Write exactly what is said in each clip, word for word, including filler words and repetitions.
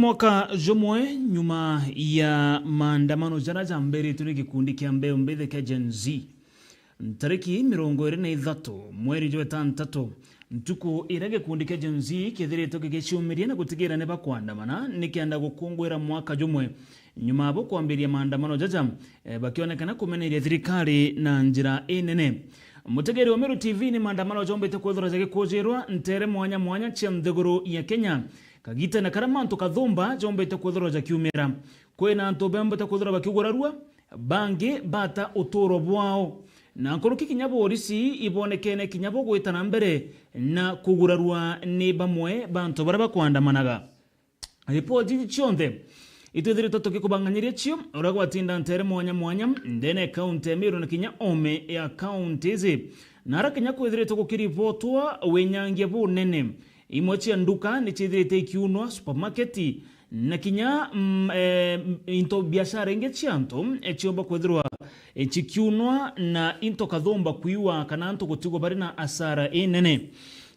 Mwaka jumwe nyuma ya maandamano jaria jambiritwe ni gikundi kia mbeu mbithi kia Gen Z, ntariki mirongo iri na ithatu mweri jwa itantatu, ntuku iria gikundi kia Gen Z kiethiritwe gigiciumiria na gutigira ni bakwandamana nikenda gukungwira mwaka jumwe nyuma abo kwambiria maandamano jaja, eh, bakionekana kumeneria thirikari na njira inene. Mutegeri wa Meru T V, ni maandamano jombite kwithirwa jagikujirwa ntere mwanya mwanya cia nthiguru ya Kenya, kagitene karia mantu kathumba jombite kwithirwa jakiumira. Kwina antu bembite kwithirwa bakiugurarua, bangi bata uturo bwao, na nkuruki kinya borisi ibonekene kinya bugwita na mbere na kugurarua ni bamwe ba antu baria bakwandamanaga. Ripoti iji cionthe itwithiritwe tukikubanganyiria cio uria gwatinda ntere mwanya mwanya ndene ya kaunti ya Meru na kinya ome ya kaunti iji, na aria kinya kwithiritwe gukiripotwa winyangia bunene. Imwe cia nduka ni ciithirite ikiunwa, supermarket, na kinya, mm, eh, into biashara ingi cia antu, eh, ciomba kwithirwa, eh, cikiunwa na into kathumba kwiwa kana antu gutigwa bari na asara inene.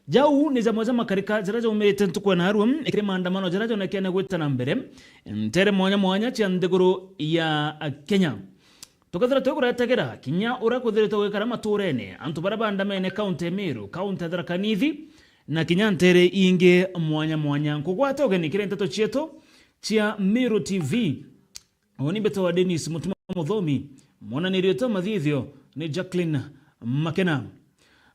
Jau ni jamwe ja makarika jaria jaumirite ntuku ya narua, ikiri maandamano jaria jonekene gwita na mbere ntere mwanya mwanya cia nthiguru ya Kenya. Tukethira twiguretagera kinya uria kuthiritwe gwikara maturene, antu baria baandamene kaunti ya Meru, kaunti ya Tharaka Nithi, na kinya ntere ingi mwanya mwanya. Nkugwate ugeni kiri nteto cietu cia Meru T V. Uni mbetawa Dennis Mutuma Muthomi, mwananiri wetu wa mathithio ni Jacqueline Makena.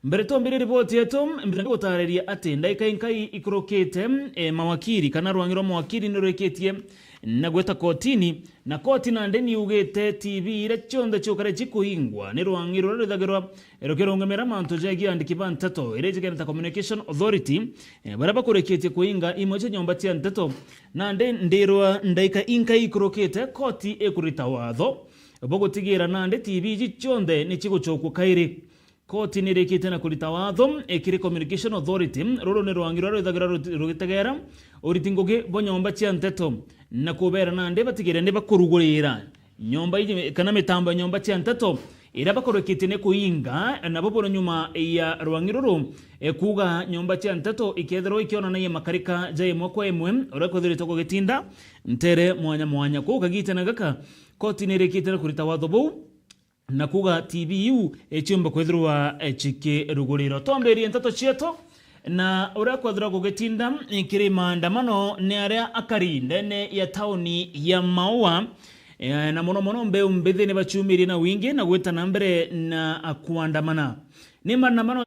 Mbere twambire riboti yetu, mbere ni gutariria ati ndaika inkai ikurukite, e, mawakiri kana rwangi rwa mawakiri ni rurikitie na gweta kotini, na koti nandi ni yugite T V iria cionthe ciukare cikuhingwa ni rwangi ruria rwithagirwa rukirungamira mantu jegie andiki ba nteto, iria jikeneta Communication Authority, e, baria bakurikitie kuhinga imwe cia nyomba cia nteto. Nandi ndirwa ndaika inkai ikurukite, koti ikurita watho bwa gutigira nandi T V iji cionthe ni cigucokua kairi. Koti ni irikite na kurita watho, e, kiri Communication Authority, ruru ni rwangi ruria rwithagirwa ruti-, rugitegera uriti ngugi bwa nyomba cia nteto, na kubera nandi batigire ni bakurugurira nyomba iji kana mitambo ya nyomba cia nteto iria bakurukitie ni kuinga, nabo buri nyuma ya rwangi ruru, e, kuuga nyomba cia nteto ikethirwa ikionanagia makarika ja imwe kwa imwe uria kwithiritwe gugitinda ntere mwanya mwanya. Kuu kagitene gaka, koti ni irikite na kurita watho buu na kuuga T V iu iciumba kwithirwa, e, cikirugurirwa. Twambirie nteto cietu. Na uria kwethirwa gugitinda kiri maandamano ni aria akari ndene ya tauni ya Maua, e, na mono mono mbeu mbithi ni baciumirie na wingi na gwita na mbere na kuandamana. Ni maandamano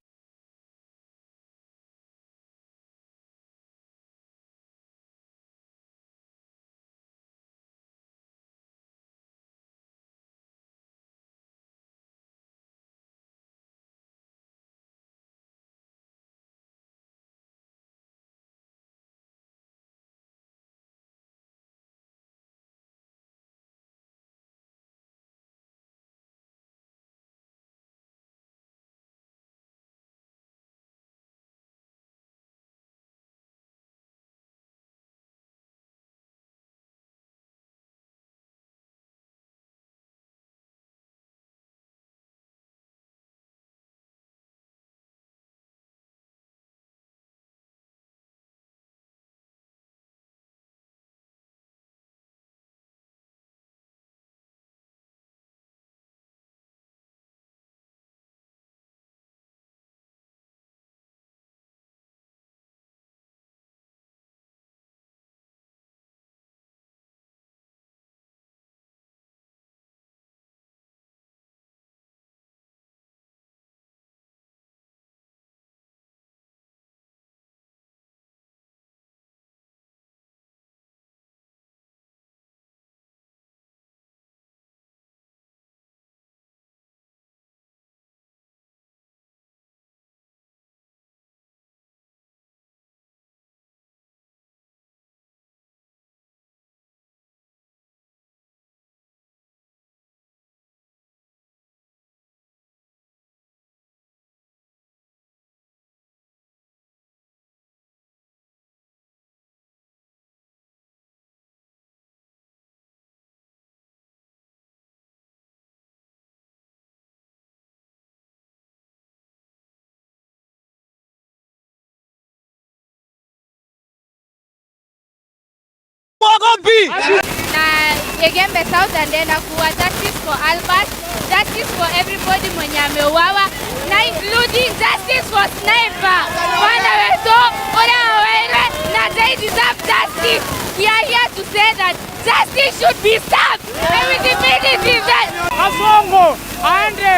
Na Igembe South, ndenda kuwa justice for Albert, justice for everybody mwenye ameuawa, na including justice for Sniper. Bwana wetu uria wawaire na they deserve justice. We are here to say that justice should be served and with immediate effect. Kasongo aende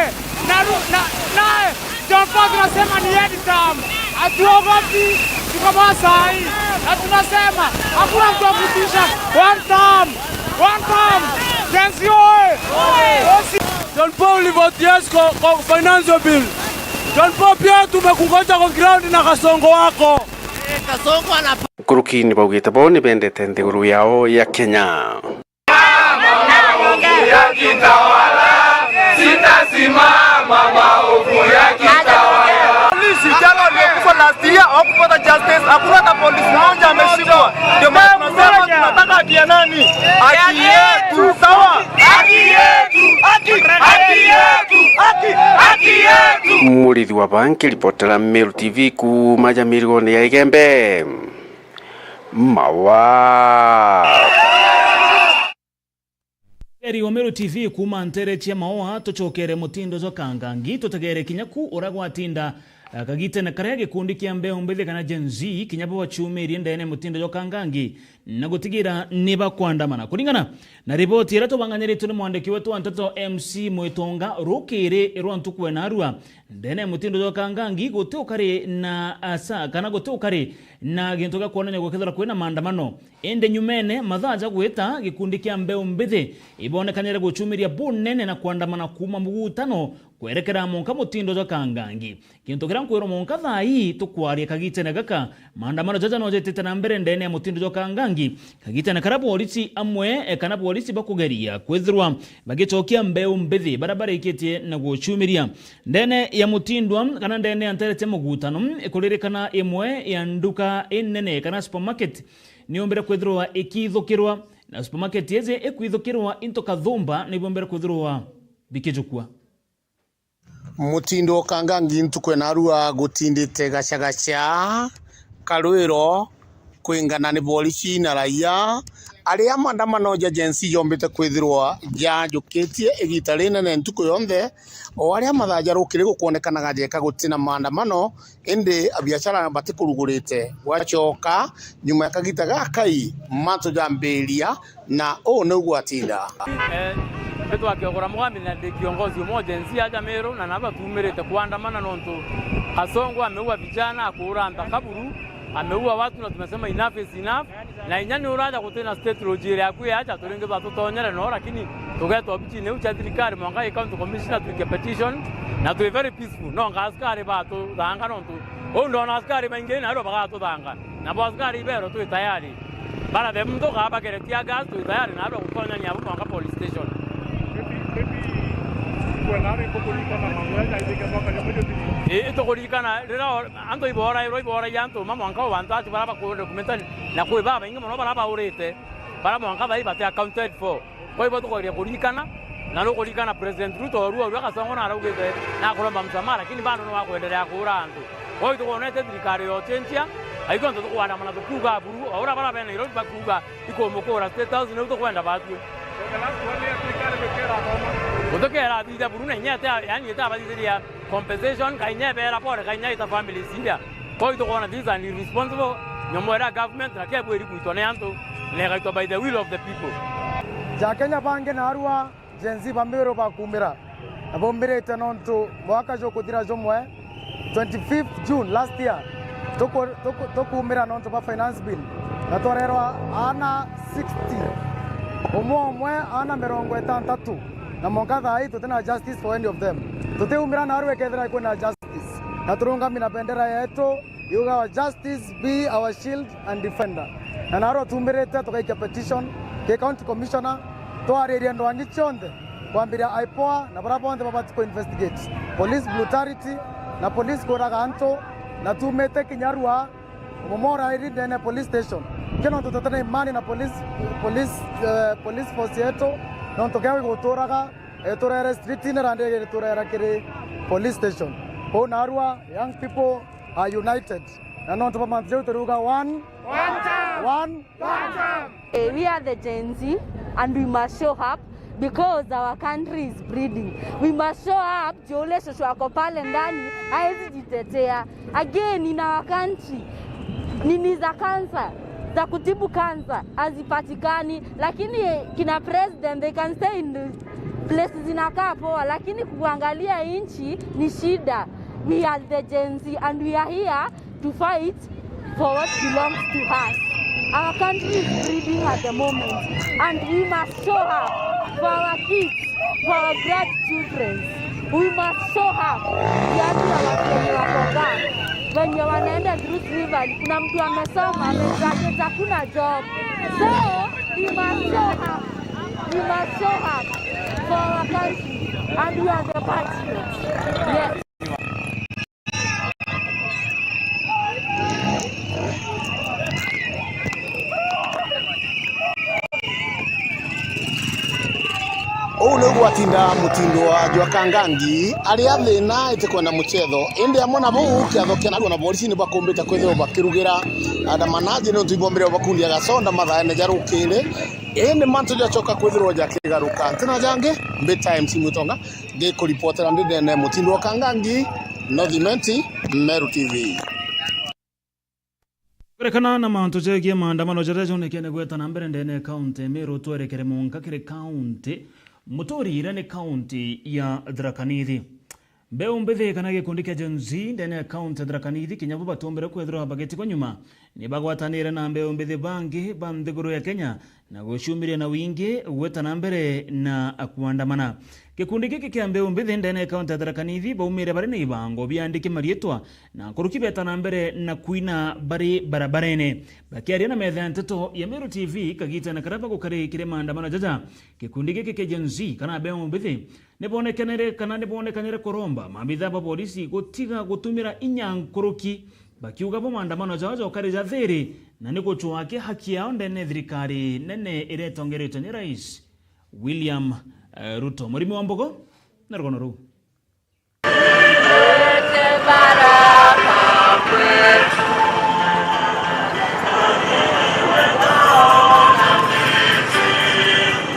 na ru-, na, na John Paul tunasema ni end term. Hatuogopi, tuko masaa hii. Na tunasema, hakuna mtu wa kutisha. One term. One term. Gen Z oye! John Paul vote yes kwa, kwa financial bill. John Paul pia tumekungoja kwa ground na Kasongo wako. Nkuruki ni baugite bo ni bendete nthiguru yao ya Kenya. Mama, maovu yakitawala, sitasimama, maovu yakitawala. Polisi jana waliokufa last year hawakupata justice, hakuna hata polisi mmoja ameshikwa. Ndio maana tunasema tunataka haki ya nani? Haki yetu, sawa? Haki yetu, haki, haki yetu, haki, haki yetu. Murithi wa Banki, ripotera Meru T V kuuma Jamirigone ya Igembe. Mawa. Eri wa Meru T V kuuma ntere cia Maoa, tucokere mutindo jwa Kangangi, tutegere kinya ku uria gwatinda, eh, kagitene karia gikundi kia mbeu mbithi kana Gen Z kinya bo bacumirie ndene mutindo jwa Kangangi na gutigira ni bakwandamana. Kuringana na riboti iria tubanganiritwe ni mwandiki wetu wa nteto M C Mwitonga, rukiri rwa ntuku ya narua ndene mutindo jwa Kangangi guti ukari na asa kana guti ukari na gintu gia kwonania gukethirwa kwina maandamano. Indi nyumene, mathaa ja gwita, gikundi kia mbeu mbithi ibonekanire gucumiria bunene na kwandamana kuuma mugutano kwerekera monka mutindo jwa Kangangi. Gintu kiria nkwirwa monka thaa ii tukwaria kagitene gaka, maandamano jaja no jetite na mbere ndene ya mutindo jwa Kangangi, kagitene karia borisi amwe, eh, kana borisi bakugeria kwithirwa bagicokia mbeu mbithi baria barikitie na gucumiria. Ndene ya mutindwa kana ndene ya ntere cia mugutano, ikuririkana imwe ya nduka inene kana supermarket niumbire kwithirwa ikithukirwa, na supermarket iji ikwithukirwa into kathumba nibumbire kwithirwa bikijukua. Mutindo Kangangi ntuku ya narua gutindite gacagaca, karwiro kwingana ni borisi na raia, aria maandamano ja Gen Z jombite kwithirwa jajukitie igita rinene ntuku yonthe, o aria mathaa jarukire gukwonekanaga jeka gutina maandamano, indi abiashara batikurugurite. Gwacoka nyuma ya kagita gakai, mantu jambiria, na uu niu gwatinda. Eh, nitwakiogora Mugambi na ndi kiongozi umwe wa Gen Z aja Meru, na nabo tumirite kuandamana nontu Kasongo ameua vijana, akuura nthaka buru, ameua watu, na tumesema enough is enough. Na inya ni uraja gutina state lodge iria yaku yaja, turingi batutonyere no, lakini tugetwa obicine iu cia thirikari, mwanka i county commissioner twike petition, na twi very peaceful. No nga askari batuthanga nontu uu ndona askari baingi na aro bagatuthanga. Nabo askari ibeero twi tayari. Bara the muntu kaa bakere tear gas, twi tayari na aro gutonyania abo mwanka police station. Maybe, maybe, kwena ari kukuririkana mambo ya jaithike mwaka jumwe juthiri. Ii, tukuririkana riria o-, antu iborairwa, iboragia antu ma mwanka o bantu ati bara bakudocumented na kwi babaingi mono bara baurite, bara mwanka thaa ii bati accounted for. Kwa hivyo tukogeria kuririkana, na nukuririkana President Ruto orua orua Kasongo naraugite nakuromba msamaha, lakini bado no akwendelea kuura antu. Kwa hivyo tukwonete thirikari yochenjia, aithu antu tukwandamana tukiuga buru, o uria bara be Nairobi bakiuga ikumukura State House, niu tukwenda batue. Gutikera athithia buru na inya ete, yani ete abathithiria compensation, kainya ebera pole, kainya ita families iria. Kwa hivyo tukwona this is an irresponsible nyomo iria government na kebwiri kuitwa ni antu, na ikaitwa by the will of the people. Ja Kenya bangi narua Gen Z ba Meru bakumira, na baumirite nontu mwaka jukuthira jumwe, twenty-fifth June last year, tuku-, tuku-, tukumira nontu bwa finance bill, na twarerwa aana sixty, umwe umwe aana mirongo itantatu, na mwanka thaa ii tutina justice for any of them. Tutiumira narua ikethira kwina justice, na turungami na bendera yetu yugawa, "Justice be our shield and defender." Na narua tumirite tukaikia petition ki county commissioner, twaririe ndwangi cionthe, kwambiria IPOA na baria bonthe babati ku investigate police brutality na police kuraga antu, na tumite kinya rua mumorairi ndene police station. Kio nontu tutina imani na police, police, eh, police force yetu, nontu kio iguturaga, eh, turere street-ini na ndege turera kiri police station. Kou narua young people are united. Na nontu bwa mantu jau turiuga one. One time. One. Eh, we are the Gen Z and we must show up because our country is bleeding. We must show up juu ule shosho ako pale ndani hawezi jitetea. Again, in our country, nini za kansa, za kutibu kansa hazipatikani, lakini kina president, they can stay in the places zinakaa poa, lakini kuangalia nchi ni shida. We are the Gen Z and we are here to fight for what belongs to us. Our country is bleeding at the moment and we must show up for our kids, for our grandchildren. We must show up. Kiatu ya watu wenye wakoga, wenye wanaenda through slavery. Kuna mtu amesoma, amegraduate, hakuna job. So, we must show up. We must show up for our country and we are the patriots. Yes. Uu niu gwatinda mutindo wa Jwakangangi, aria thina itikwenda muchetho. Indi amwe na buu, kiatho kia narua na borisi ni bakumbite kwithirwa bakirugira andamanaji niuntu ibombire bakundia gaconda mathaene ja rukiri. Indi mantu jacoka kwithirwa jakigaruka. Ntina jangi, mbita M C Mutonga, ngikuripotera ndi ndene mutindo wa Kangangi, North Imenti, Meru T V. Kurekana na mantu jegie maandamano jaria jonekene gweta na mbere ndene ya kaunti ya Meru, twerekere mwanka kiri kaunti muturi iria ni kaunti ya Tharaka Nithi. Mbeu mbithi kana gikundi kia Gen Z ndene ya kaunti ya Tharaka Nithi kinya bo batumbire kwithirwa bagitigwa nyuma ni bagwatanire na mbeu mbithi bangi ba nthiguru ya Kenya na guciumiria na wingi gweta na mbere na kuandamana. Gikundi giki kia mbeu mbithi ndene ya kaunti ya Tharaka Nithi baumire bari na ibango biandiki mariitwa na nkuruki beta na mbere na kwina bari barabarene. Bakiaria na metha ya nteto ya Meru T V kagitene karia bagukari kiri maandamano jaja, gikundi giki kia Gen Z kana mbeu mbithi nibonekanire kana nibonekanire kuromba maabitha ba borisi gutiga gutumira inya nkuruki, bakiuga bo maandamano jao jokari ja thiri na ni gucwaa ki haki yao ndene ya thirikari nene iria itongeretwe ni Rais William, eh, Ruto. Murimi wa Mbogo na rugono ruu.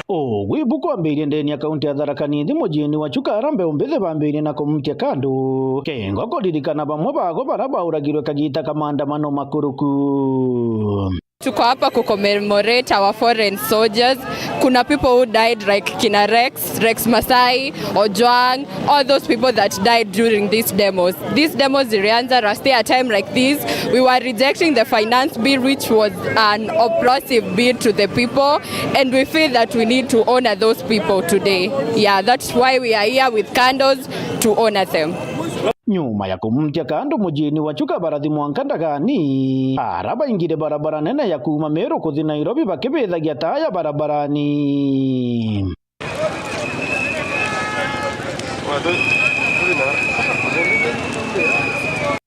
Ugwi bu kwambirie ndene ya kaunti ya Tharaka Nithi, mujiini wa Chuka aria mbeu mbithi bambirie na kumutia kando. Kengo kuririkana bamwe bago baria bauragirwe kagita ka maandamano makuruku. Tuko hapa ku commemorate our foreign soldiers. Kuna people who died like kina Rex, Rex Masai, Ojwang, all those people that died during these demos. These demos zilianza last year, a time like this. We were rejecting the finance bill, which was an oppressive bill to the people, and we feel that we need to honor those people today. Yeah, that's why we are here with candles to honor them. Nyuma ya kumutia kando mujiini wa Chuka barathi mwanka Ndagani, aria baingire barabara nene ya kuuma Meru kuthi Nairobi bakibithagia taa ya barabarani.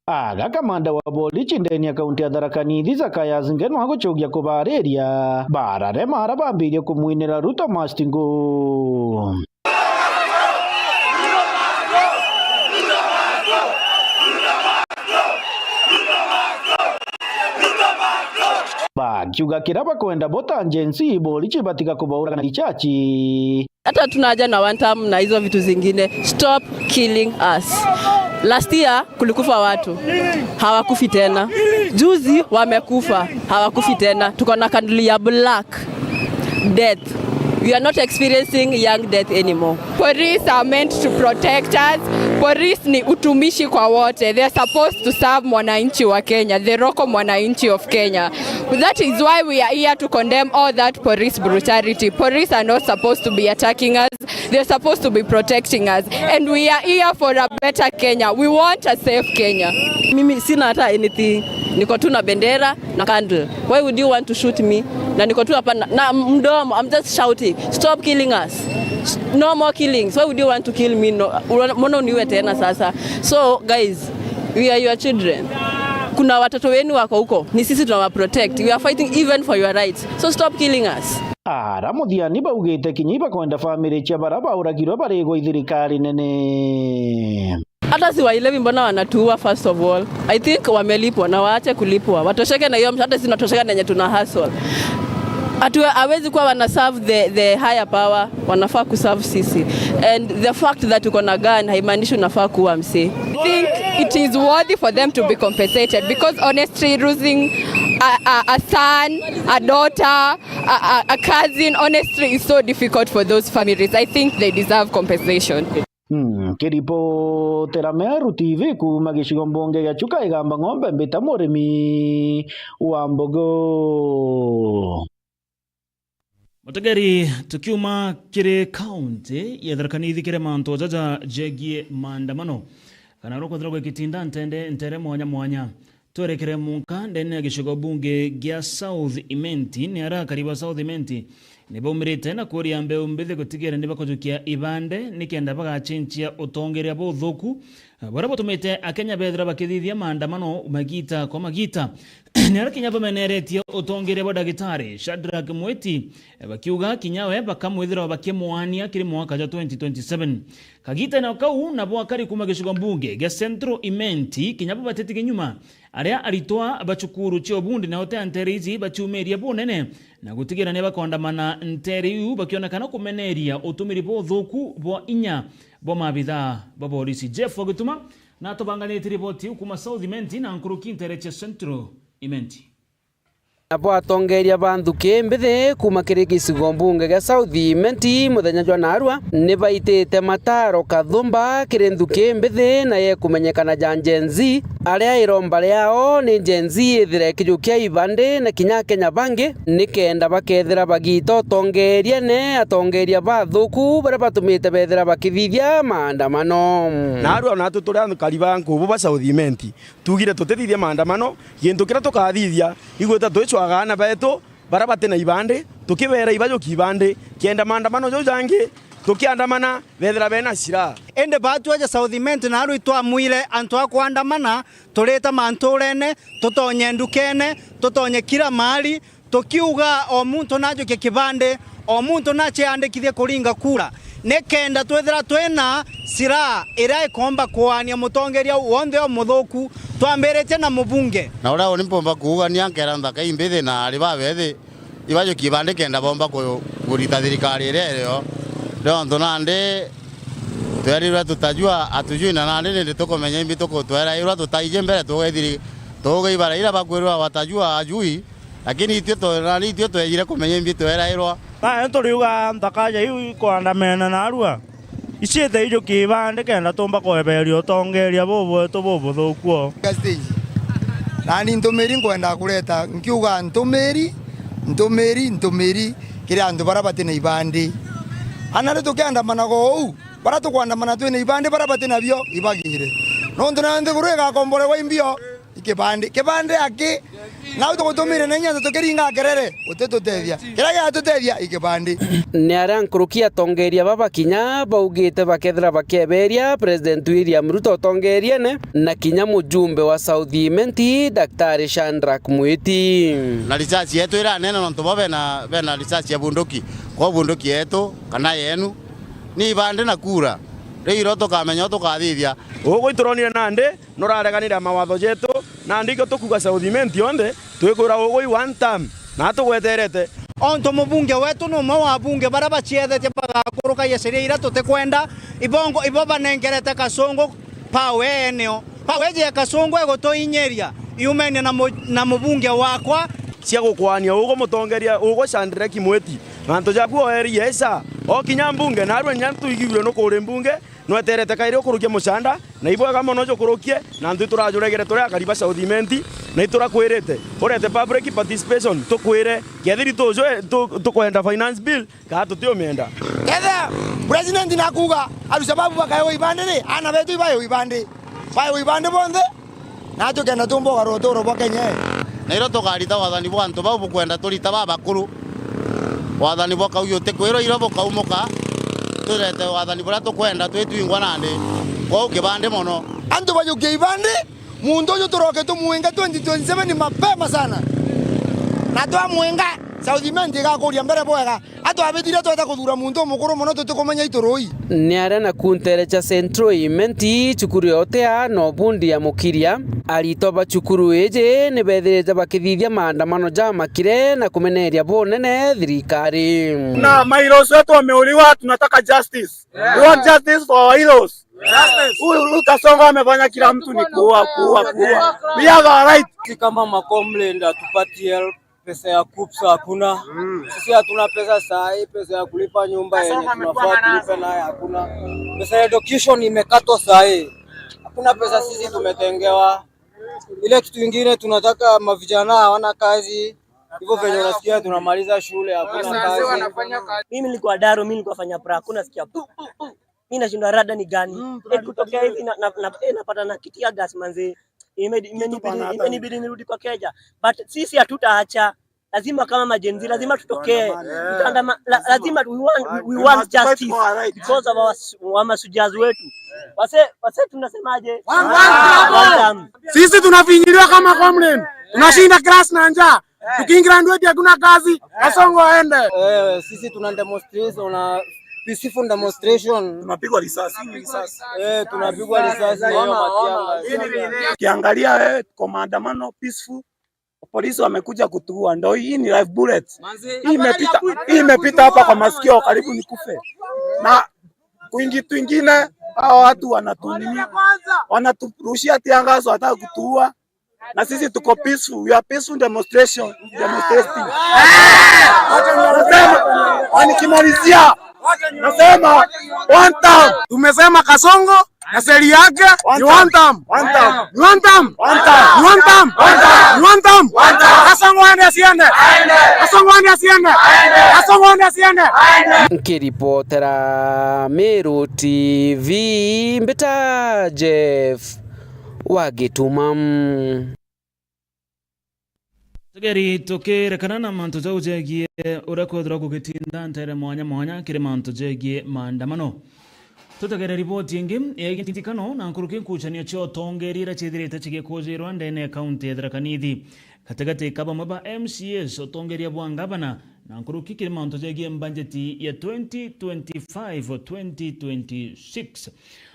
Aga kamanda wa borichi ndene ya kaunti ya Tharaka Nithi, Zachaius Ngenwa, agucokia kubaariria, bararema aria bambirie kumwinira Ruto must go. Bakiuga kiria bakwenda bo ta Gen Z, borichi batiga kubauraga na richachi. Hata hatuna haja na one term na hizo vitu zingine. Stop killing us. Last year kulikufa watu, hawakufi tena. Juzi wamekufa, hawakufi tena. Tuko na candle ya black death. We are not experiencing young death anymore. Police are meant to protect us. Police ni utumishi kwa wote. They are supposed to serve mwananchi wa Kenya, the local mwananchi of Kenya. That is why we are here to condemn all that police brutality. Police are not supposed to be attacking us. They're supposed to be protecting us. And we are here for a better Kenya. We want a safe Kenya. Mimi sina hata anything. Niko tu na bendera na candle. Why would you want to shoot me? Na niko tu hapa na, na mdomo. I'm just shouting, "Stop killing us. No more killings. Why would you want to kill me? No, una-, mbona uniue tena sasa?" So, guys, we are your children. Kuna watoto wenu wako huko. Ni sisi tunawa protect. We are fighting even for your rights. So stop killing us. Ara muthiani baugite kinya ibakwenda family cia bara bauragirwe barigwa i thirikari nene. Hata si wailevi, mbona wanatuua? First of all, I think wamelipwa na waache kulipwa, watosheke na hiyo msh-, hata si tunatosheka na yenye tuna hustle. Hatu-, hawezi kuwa wana serve the, the higher power, wanafaa kuserve sisi. And the fact that uko na gun haimaanishi unafaa kuua msee. I think it is worthy for them to be compensated, because honestly, losing a, a, a son, a daughter, a, a, a cousin, honestly, is so difficult for those families. I think they deserve compensation. Mm, kiripotera Meru T V kuuma gicigo mbunge gia Chuka Igamba Ng'ombe, mbita murimi wa mbogo. Mutegeri, tukiuma kiri kaunti ya Tharaka Nithi kiri mantu jaja jegie maandamano, kana uria kwethirwa gwikitinda ntende, ntere mwanya mwanya. Twerekere munka ndene ya gicigo bunge gia South Imenti, ni aria akari ba South Imenti ni baumirite na kuria mbeu mbithi gutigira ni bakujukia ibande nikenda bagacenjia utongeria buthuku, buria butumite Akenya bethira bakithithia maandamano magita kwa magita. Ni aria kinya bameneretie utongeria bwa Dagitari Shadrack Mwiti, bakiuga kinya we bakamwithira bakimwania kiri mwaka jwa twenty twenty-seven. Kagitene o kau, nabo akari kuuma gicigo mbunge gia Central Imenti kinya bo batetiga nyuma aria aritwa ba cukuru cia ubundi na utea ntere iji baciumirie bunene na gutigira ni bakoandamana ntere iu, bakionekana kumeneria utumiri buthuku bwa inya bwa maabithaa ba borisi. Jeff Ogituma na atubanganite riboti iu kuuma South Imenti na nkuruki ntere cia Central Imenti. Nabo atongeria ba nthuki mbithi kuuma kiri gicigo mbunge gia South Imenti muthenya jwa naarua ni baitite mataro kathumba kiri nthuki mbithi na yekumenyekana ja Gen Z, aria iromba riao ni Gen Z ithire ikijukia ibandi na kinya Akenya bangi nikenda bakethira bagiita utongeriene atongeria bathuku baria batumite bethira bakithithia maandamano. Naarua natwi turi akari ba nkubu ba South Imenti, tuugire tutithithia maandamano, gintu kiria tukathithia, igwita twicwaga aana beetu baria bati na ibandi, tukibeera ibajukie ibandi, kenda maandamano jau jangi tukiandamana beethira beena silaha. Indi baatwi aja South Imenti naarua itwamwire antu a kwandamana, turite mantuurene, tutonye ndukene, tutonye kila mahali, tukiuga o muntu najukie kibandi, o muntu naciandikithie kuringa kura, nikenda twithira twina silaha iria ikomba kuania mutongeria wonthe umuthuku, twambiritie na mubunge. Na uria uni mpomba kuugania nkera nthaka imbithi na ari babethi, ibajukie ibandi kenda bomba ku-, kurita thirikari iria irio. Nontu nandi twerirwe tutajua, atujui na nandi nindi tukumenya imbi tuku-, twerairwa tutaiji mbere tugeithiri, tuuge ibara iria bakwirwa batajua ajui, lakini itwi twe-, nani itwi twejire kumenya imbi twerairwa. Nayo turiuga nthaka ja iu ikwandamena naarua, iciite ijukie ibandi kenda tumba kweberia utongeria bubwetu bubuthuku o. Stage. Nani ntumiri nkwenda kureta, nkiuga ntumiri, ntumiri, ntumiri kiri antu baria bati na ibandi. Ana ri tukiandamanaga uu, baria tukwandamana twina ibandi, baria bati nabio ibagire. Nontu nayo nthiguru igakomborerwa imbio. Ikibandi, kibandi aki? Nau tugutumire na inya tukiringa kerere, utitutethia. Kiria giatutethia ikibandi. Ni aria nkuruki atongeria baba kinya baugite bakethira bakieberia President William Ruto utongeriene na kinya mujumbe wa South Imenti, Daktari Shadrack Mwiti. Na research yetu iranena nontu bo bena, bena research ya bunduki. Kwa bunduki yetu kana yenu, ni ibandi na kura. Riu iro tukamenya u tukathithia. Ugu ituronire nandi nurareganire na mawatho jetu, na ndikio tukuuga South Imenti yonthe, twikwira ugui one term, na tugweterete. Ontu mubunge wetu ni umwe wa abunge baria baciethetie bagakurukagia sheria iria tutikwenda, ibongo ibo banengerete Kasungu power eneo. Power eje ya Kasungu igutuinyiria, yumenie na mu-, na mubunge wakwa. Cia gukwania ugu mutongeria ugu Shadrack Mwiti, mantu jaku oerie esa, okinya mbunge, narua nya tuigigwe nukuri mbunge, nweterete kairi ukurukia mucanda, na ibwega mono jukurukie, na antu iturajuregere turi akari ba South Imenti, na iturakwirite, urete public participation, tukwire, kethiri tujwe, tu-, tukwenda finance bill, kaa tutiumienda. Ketha president nakuuga, Al-Shabaab bakaewa ibandi ri, aana betu ibaewa ibandi. Baewa ibandi bonthe, na tukenda tumba ugarura uturo bwa Kenya ii. Na irio tukarita wathani bwa antu bau bukwenda turita babakuru. Wathani bwa kaugi utikwirwa irio bukaumuka, turete wathani buria tukwenda twitwingwa nandi. Kwou kibandi mono. Antu bajukie ibandi, muntu uju turoke tumwinga twenty twenty-seven mapema sana. Na twamwinga, South Imenti igakuria mbere bwega. Atwabithire twete kuthura muntu umukuru muno tutikumenya itu rui. Ni aria na kuntere cha Central Imenti, cukuru ya Otea na Obundi ya Mukiria. Aritwa ba cukuru iji ni bethirite bakithithia maandamano jamakire na kumeneria bunene thirikari. Na mairos wetu wameuliwa, tunataka justice. We want justice for our heroes. Huyu, huyu Kasongo amefanya kila mtu ni kuua, kuua, kuua. We have our right. Sisi kama ma comrade hatupati help, pesa ya KUPS hakuna. Sisi hatuna pesa saa hii, pesa ya kulipa nyumba yenye tunafaa tulipe naye hakuna. Pesa ya education imekatwa saa hii. Hakuna pesa sisi tumetengewa. Ile kitu ingine tunataka, mavijana hawana kazi. Hivyo venye unasikia tunamaliza shule, hakuna kazi. Mimi nilikuwa Daro, mimi nilikuwa fanya pra, hakuna sikia. Mimi nashindwa rada ni gani? Eh, kutokea hivi na, na, na, eh, napata na kitia gas manze. Imedi-, imenibidi, imenibidi nirudi kwa keja. But sisi hatutaacha. Lazima kama majenzi, lazima tutokee. Tutaandama-, la-, lazima we want, we, we want justice because of our s-, wa masujazi wetu. Wase, wase tunasemaje? One term. Sisi tunafinyiliwa kama comrade. Tunashinda class na njaa. Tukigraduate hatuna kazi. Kasongo aende. Eh, sisi tuna demonstration, una peaceful demonstration. Tunapigwa risasi, risasi. Eh, tunapigwa risasi, hiyo matianga. Ukiangalia, eh, kwa maandamano peaceful, polisi wamekuja kutuua. Ndo hii ni live bullet. Hii imepita, hii imepita hapa kwa masikio, karibu nikufe. Na kwingi twingine, hao watu wanatumia, wanaturushia tear gas, wanataka kutuua. Na sisi tuko peaceful, we are peaceful demonstration, demonstrating. Nasema, na nikimalizia, nasema, one term. Tumesema Kasongo na seli yake ni one term. One term. Ni one term. One term. Ni one term. One term. Kasongo aende asiende. Kasongo aende asiende. Kasongo aende asiende. Nkiripotera Meru T V, mbita Jeff wa Gituma. Tegeri tukirekana na mantu jau jegie uria kwethirwa gugitinda ntere mwanya mwanya kiri mantu jegie maandamano. Tutegere riboti ingi ya gititikano na nkuruki nkucanio cia utongeria iria ciithirite cigikujirwa ndene ya kaunti ya Tharaka Nithi. Gatigati ka bamwe ba M C As, utongeria bwa ngavana, na nkuruki kiri mantu jegie mbanjeti ya twenty twenty-five twenty twenty-six.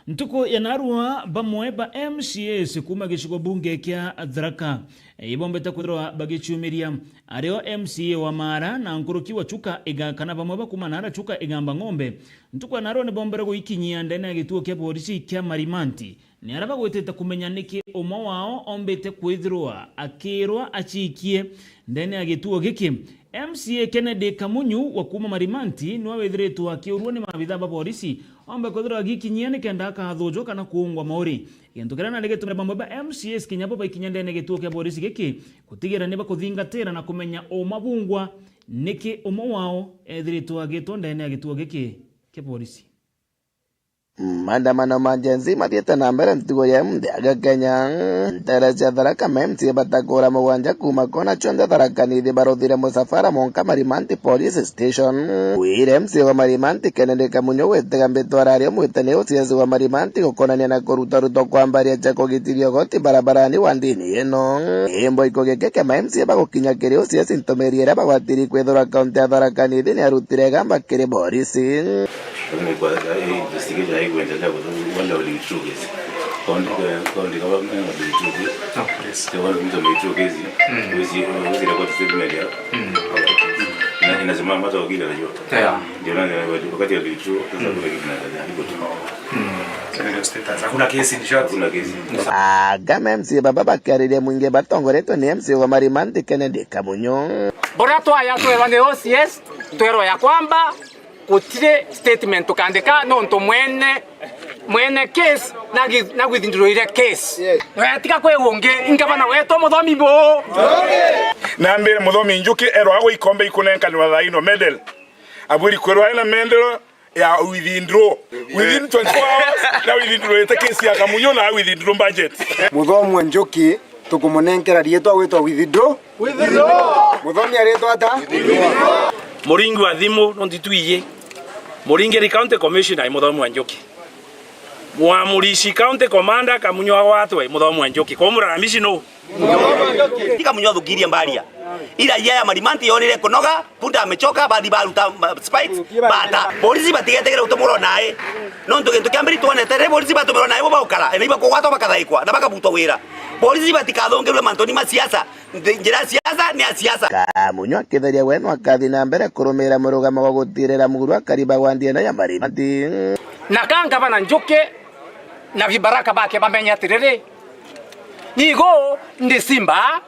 Ntuku ya narua, bamwe ba M C As kuuma gicigo bunge kia Tharaka, eh, ibombete kwithirwa bagiciumiria. Ario M C A wa Maara na nkuruki wa Chuka Iga-, kana bamwe ba kuuma Nara Chuka Igamba Ng'ombe, ntuku ya narua nibombere gwikinyia ndene ya gituo kia borisi kia Marimanti. Ni aria bagwitite kumenya niki umwe wao ombite kwithirwa akirwa aciikie ndene ya gituo giki. M C A Kennedy Kamunyu wa kuuma Marimanti niwe withiritwe akiurua ni maabitha ba borisi ombe kwithirwa agikinyia nikenda akathujwa kana kuungwa mauri, gintu kiria nari gitumire bamwe ba M C As kinya bo baikinya ndene ya gituo kia borisi giki gutigira ni bakuthingatira na kumenya uma bungwa niki umwe wao ethiritwe agitwa ndene ya gituo giki kia borisi. Maandamano ma Gen Z mathiite na mbere ntuku ya imunthi aga Kenya. Ntere cia Tharaka, ma M C A batakura mugwanja kuuma kona cionthe Tharaka Nithi baruthire musafara mwanka Marimanti Police Station. Wire M C A wa Marimanti Kennedy Kamunyu gwitega mbitwa arario mwitani O C S wa Marimanti gukonania na kurutarutwa kwa mbaria cia kugitiria ugoti barabarani wa ndini ino. Imbo ikugikia kia ma M C A bagukinya kiri O C S ntumiri iria bagwatiri kwithirwa kaunti ya Tharaka Nithi ni arutire igamba kiri borisi. Lakini kwa sasa hii investigation haikuendelea kwa sababu wale wali withdraw kesi. County, eh, county government wali withdraw kesi. Oh, yes. Kwa wale mtu wali withdraw kesi, mm, wezi, wezi record statement ya, mm, ina-, inasimama hata wakili anajua. Yeah. Ndio nani, wakati wali withdraw, sasa, mm, kuna kitu kinaendelea, hivyo tu. Mm. Hakuna kesi, in short. Hakuna kesi. Aga ma M C A baba bakiariria mwingi batongoretwe ni M C A wa Marimanti Kennedy Kamunyu. Boria twaya twerwa ni O C S, twerwa ya kwamba gutiri statement tukandika nontu mwene, mwene case na gi-, na gwithindurire case. Yes. Wetiga kwi ungi, ingavana wetu Muthomi bu. Na mbere Muthomi Njuki erwa agwe ikombe ikunenkanirwa thaa ino medal. Abwiri kwirwa ena medal ya withdraw within twenty-four hours, na withdraw ite case ya Kamunyu na withdraw budget. Muthomi wa Njuki tukumunenkera riitwa gwitwa withdraw. Withdraw. Muthomi aritwa ata? Muringi wa thimu no nditwiji. Muringiri County Commissioner i Muthomi wa Njuki. Mwamurici County Commander Kamunyu agwatwe Muthomi wa Njuki. Kwa muraramici no? Ti Kamunyu athukirie mbaria. Ira ya Marimanti yonire kunoga, punda amechoka, bathi baruta, ma-, spikes, bata. Polisi batigetegere utumurwa nae. Nontu gintu kia mbere twonete, riria polisi batumirwa nae bo baukara, na ibakugwatwa bakathaikwa, na bakabutwa wira. Polisi batikathungirwe mantuni ma siasa. Nthi-, njira ya siasa ni ya siasa. Kamunyu akitheria we no akathi na mbere kurumira murugamo wa gutirira muguru akari bagwa ndiene ya Marimanti. Na ka ngavana Njuki na vibaraka bake bamenye atiriri, nigo ndi Simba.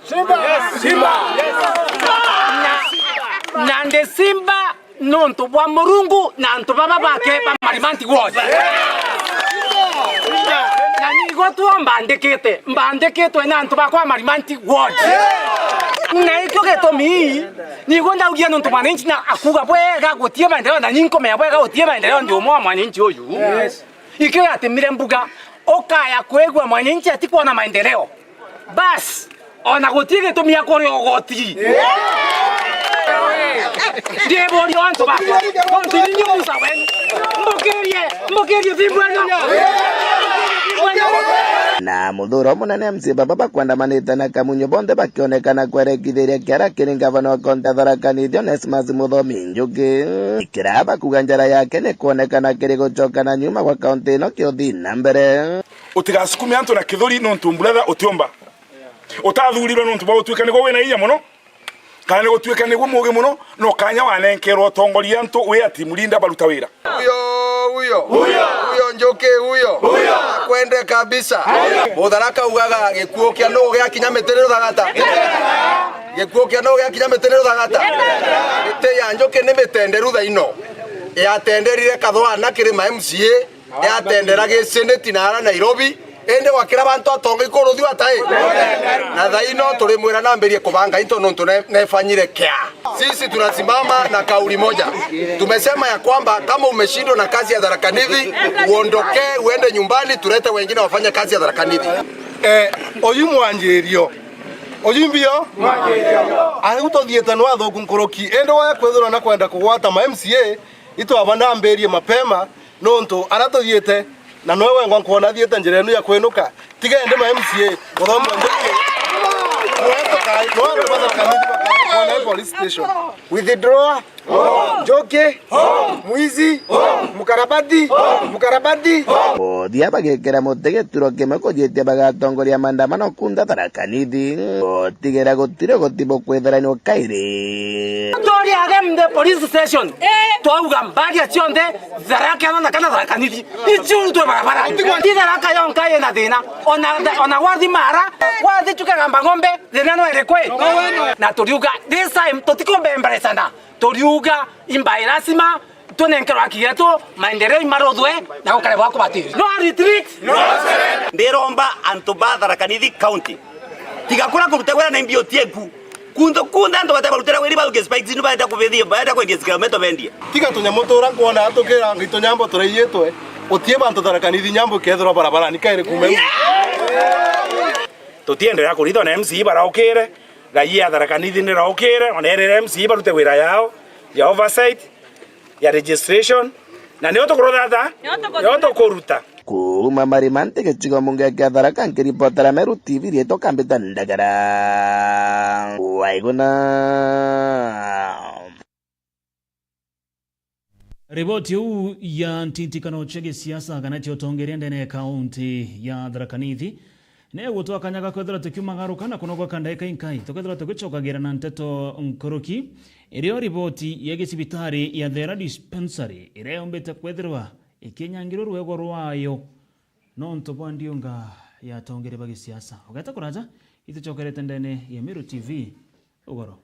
Simba! Simba! Na, na ndi Simba nontu bwa Murungu na antu baba bake ba Marimanti Ward. Na, na nigo twa mbandikite, mbandikitwe na antu bakwa Marimanti Ward. Na ikio gitumi nigo ndaugia nontu mwananchi na akuga bwega gutie maendeleo, na ninkomea bwega gutie maendeleo ndi umwe wa mwananchi uyu. Yes. Ikio yatimire mbuga, ukaya kwigua mwananchi atikwona maendeleo. Bas, ona guti gitumi akuria ugoti. Ndiburia antu bakwa, nontu ninyi Musa wenu. Mbukirie, mbukirie fimbo ino. Na muthuro munene M C A baba bakwandamanite na Kamunyu bonthe bakionekana kwerekithiria kiara kiri ngavana wa kaunti ya Tharaka Nithi Onesmus Muthomi Njuki. Kira bakuga njara yake ni kwonekana kiri gucoka na nyuma gwa kaunti ino kiuthi na mbere. Utigasukume antu na kithuri nontu brother utiumba. Utathurirwe nontu bwa gutuika niguo wina inya muno, kana ni gutuika niguo muugi muno, no kanya wanenkerwa utongoria antu wi ati murinda baruta wira. Huyo, huyo. Huyo. Huyo Njuki, huyo. Huyo. Akwende kabisa. Huyo. Mutharaka ugaga, "Gikuo kia nuu giakinya miti ni ruthagata." Gikuo kia nuu giakinya miti ni ruthagata. Miti ya Njuki ni mitenderu thaino. Yatenderire kathwana kiri ma M C A, yatendera giceneti na ara Nairobi, indi gwakira bantu atonga ikuruthi batai. Na thaino turimwira nambirie kubanga into nontu ne-, nefanyire kia. Sisi tunasimama na kauli moja. Tumesema ya kwamba kama umeshindwa na kazi ya Tharaka Nithi, uondoke, uende nyumbani, tulete wengine wafanye kazi ya Tharaka Nithi. Eh, uyu mwanjirio. Uyu mbio? Mwanjirio. Ariu tuthiite no athuku nkuruki. Indi waya kwithirwa na kwenda kugwata ma M C A, itwaba nambirie mapema, nontu ara tuthiite, na noe wengwa nkwona athiite njira inu ya kwinuka. Tiga indi ma M C A, Muthomi wa Njuki. Noe tukai-, noe antu ba Tharaka Nithi bakona police station. Withdraw. Njuki. Mwizi. Mukarabati. Mukarabati. Muthia bagikira muti gituro kimwe kujitia bagatongoria maandamano kuntha Tharaka Nithi. Gutigera gutiri guti bukwithira ni ukairi. Turi agem the police station. Twauga mbaria cionthe, Tharaka na kana Tharaka Nithi. Icio twe barabara. Ti Tharaka yonka ina thina. Ona, ona wathi Mara, wathi Chuka Gamba Ng'ombe, thina no iriku? Na turiuga, this time, tutikumbe embarrassana. Turiuga, imbai lazima, tunenkerwa haki yetu, maendeleo imaruthwe, na gukare bwa kubatiri. No retreat! No surrender! Ndiromba antu ba Tharaka Nithi County. Tiga kura kuruta wira na imbi utieku. Kuntu kunthe antu bate barutira wiri bauke spikes inu baenda kubithia, baenda kwendia sikilometa bendie. Tiga tunyamu tura kwona atukira ngito nyambo turaiyitwe. Utie bantu Tharaka Nithi nyambo ikethirwa barabarani kairi kuuma. Tutienderea kurithwa na M C A baraukire, raia ya Tharaka Nithi niraukire, ona erire M C A barute wira yao ya oversight, ya registration, na nio tukuruthata, nio tukuruta. Kuuma Marimanti gicigo mbunge kia Tharaka, nkiripotera Meru T V rietwa Kambita Ndagara. Waiguna. Riboti iu ya ntitikano cia gisiasa kana cia utongeria ndene ya kaunti ya Tharaka Nithi ni igutwa kanya ga kwethirwa tukiumagaruka na kunogwaka ndaika inkai, tukethirwa tugicokagira na nteto nkuruki, irio riboti ya gicibitari ya Thera Dispensary iria yumbite kwethirwa ikinyangirwa rwego rwayo nontu bwa ndiunga ya atongeria ba gisiasa. Ugeta kuraja, itucokerete ndene ya Meru T V, ugoro.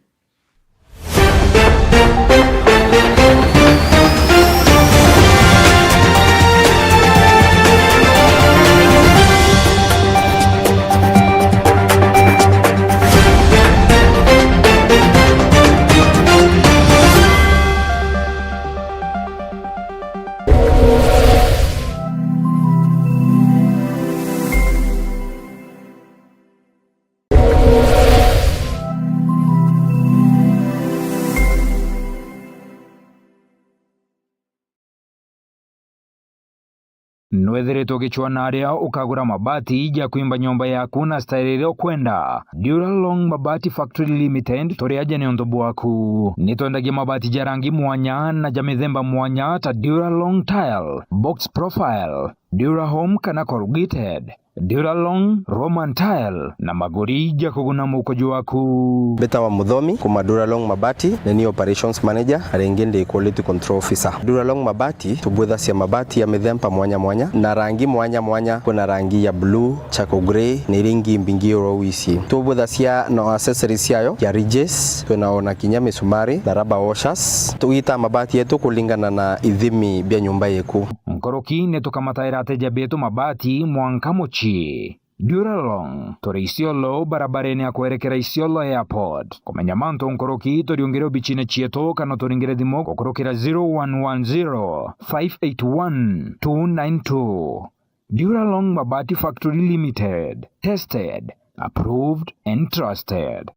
Nwethiritwe ugicwaa na aria ukagura mabati ja kwimba nyomba yaku na style iria ukwenda. Duralong Mabati Factory Limited, turi aja ni untu bwaku. Ni twendagia mabati ja rangi mwanya na ja mithemba mwanya ta Duralong Tile, Box Profile, Durahome kana Corrugated, Duralong, Roman Tile na maguri ja kuguna mukojo waku. Mbitawa Muthomi, kuma Duralong Mabati, ni ni operations manager, na ringi ndi quality control officer. Duralong Mabati, tubwithacia mabati ya mithemba mwanya mwanya, na rangi mwanya mwanya. Kwina rangi ya blue, charcoal grey, na iria ingi mbingi oro wisi. Tubwithacia na accessories ciayo, ya ridges, twina ona kinya misumari, na rubber washers. Tugitaa mabati yetu kulingana na ithimi bia nyumba yeku. Nkuruki ni tukamataira ateja betu mabati mwanka mucii. Duralong, turi Isiolo, barabarene ya kwerekera Isiolo Airport. Kumenya mantu nkuruki, turiungire obicine cietu kana turingire thimu gukurukira zero one one zero, five eight one, two nine two. Duralong Mabati Factory Limited. Tested, approved and trusted.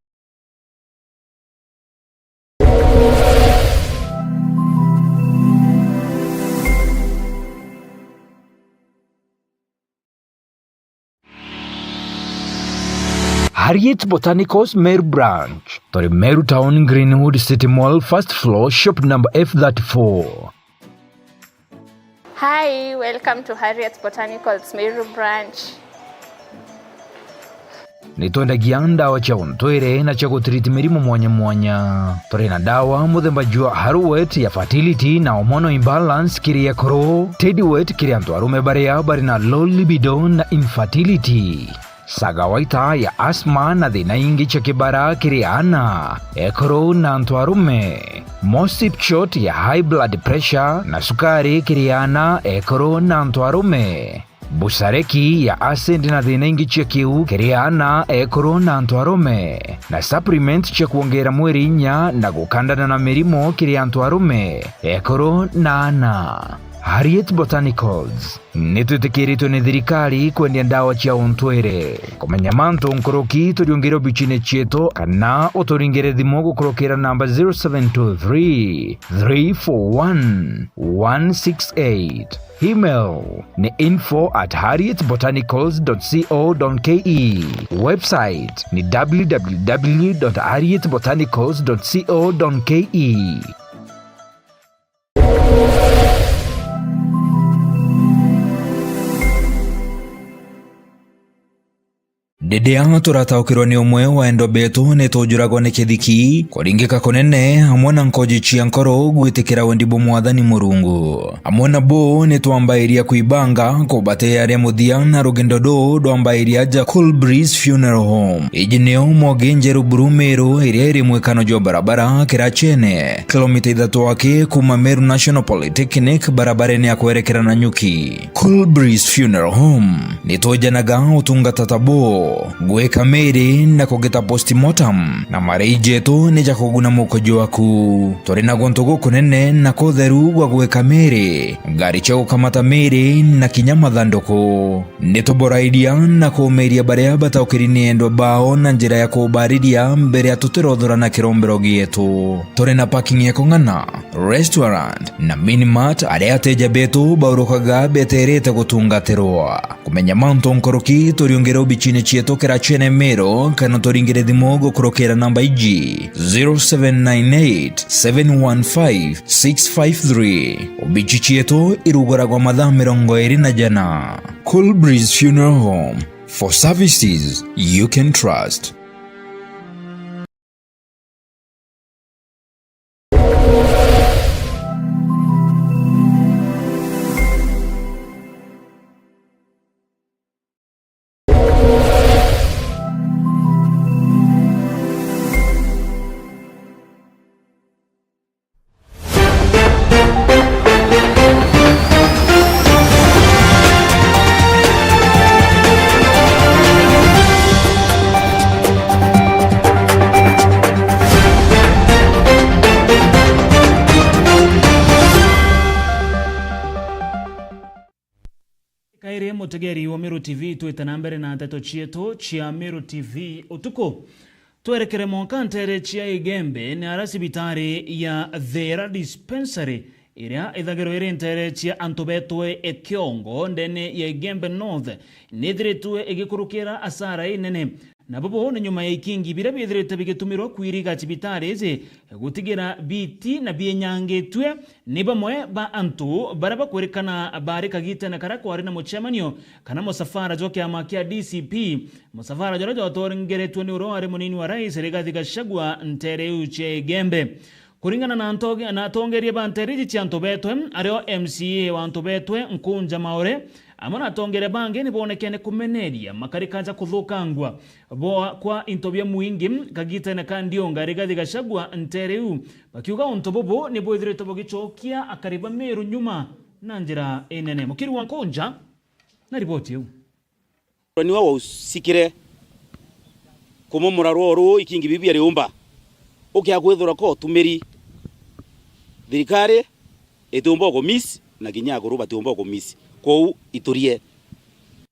Harriet Botanicals Meru Branch, turi Meru Town, Greenwood City Mall, first floor, shop number F thirty-four. Hi, welcome to Harriet's Botanicals Meru Branch. Ni twendagia ndawa cia untwire na cia gutiriti mirimo mwanya mwanya. Turi na ndawa muthemba jwa Haruwet ya fertility na hormonal imbalance kiri ekuru, Tediwet kiri antu arume baria bari na low libido na infertility. Sagawaita ya asthma na thina ingi cia kibara kiri aana, ekuru na antu arume. Mosipchot ya high blood pressure na sukari kiri aana, ekuru na antu arume. Busareki ya acid na thina ingi cia kiu kiri aana, ekuru na antu arume. Na supplement cia kwongera mwiri inya na gukandana na mirimo kiri antu arume, ekuru na aana. Harriet Botanicals. Ni twitikiritwe ni thirikari kwendia ndawa cia untwire. Kumenya mantu nkuruki, turiungire obicine cietu kana uturingire thimu gukurukira namba zero seven two three, three four one, one six eight. Email ni info at harriet botanicals dot co dot ke. Website ni w w w dot harriet botanicals dot co dot ke. Riria turataukirwa ni umwe wa endwa betu, ni tujuragwa ni kithiki, kuringika kunene, amwe na nkoji cia nkoro gwitikira wendi bwa Mwathani Murungu. Amwe na bo ni twambairia kwibanga kubatia ria muthia, na rugendo ruu rwambairia aja Cool Breeze Funeral Home. Iji nio Mwogi Njeru Buru Meru, iria iri mwikano jwa barabara Kirachene, kilomita ithatu aki kuma Meru National Polytechnic, barabarene ya kwerekera Nanyuki. Cool Breeze Funeral Home, ni twejanaga utungata ta bo, gwika miri na kugita postmortem, na marei jetu ni ja kuguna mukojo waku. Turi na guntu gukunene na kutheru gwa gwika miri, ngari cia gukamata miri na kinya mathanduku. Ni tuborairia na kuumiria baria bataukiri ni endwa bao na njira ya kubariria mbere ya tutirothora na kirombero gietu. Turi na parking ya kung'ana, restaurant na minimart, aria ateja betu baurukaga beterete gutungatirwa. Kumenya mantu nkuruki, turiungire obicine cietu Kirachene Meru, kana turingire thimu gukurukira namba iji, zero seven nine eight, seven one five, six five three. Obici cietu iruguragwa mathaa mirongo iri na jana. Cool Breeze Funeral Home, for services you can trust. Kairi mutegeri wa Meru T V, twite na mbere na nteto cietu cia Meru T V utuku. Twerekere mwanka ntere cia Igembe, ni ara cibitari ya Thera Dispensary iria ithagirwa iri nteere cia antu beetwe e Kiongo, ndene ya Igembe North, niithiritwe igikurukira asara inene. Na bubu ni nyuma ya ikingi biria biithirite bigitumirwa kwiriga cibitari iji, gutigira biti na bienyangitue ni bamwe ba antu baria bakwirikana baari kagitene karia kwari na mucemanio kana musafara jwa kiama kia D C P, musafara juria jwatongeretue ni uria wari munini wa rais Rigathi Gachagua nteere iu cia Igembe. Kuringana na ntoge-, na atongeria ba nteere iji cia antu beetwe, ario M C A wa antu beetwe Nkunja Maore, amwe na atongeria bangi ni boonekene kumeneria makarika ja kuthukangwa bo-, kwa into bia mwingi kagitene ka ndionga Rigathi Gachagua nteere iu, bakiuga untu bubu ni bwithiritwe bugicokia akari ba Meru nyuma na njira inene. Mukiri wa Nkunja na riboti iu. Niwe wausikire kumomora rwoo ruu ikingi bibi ariumba. Ukia kwithirwa ko utumiri, thirikari itiumba ukumiss, na kinya akuru batiumba ukumiss. Kwou iturie.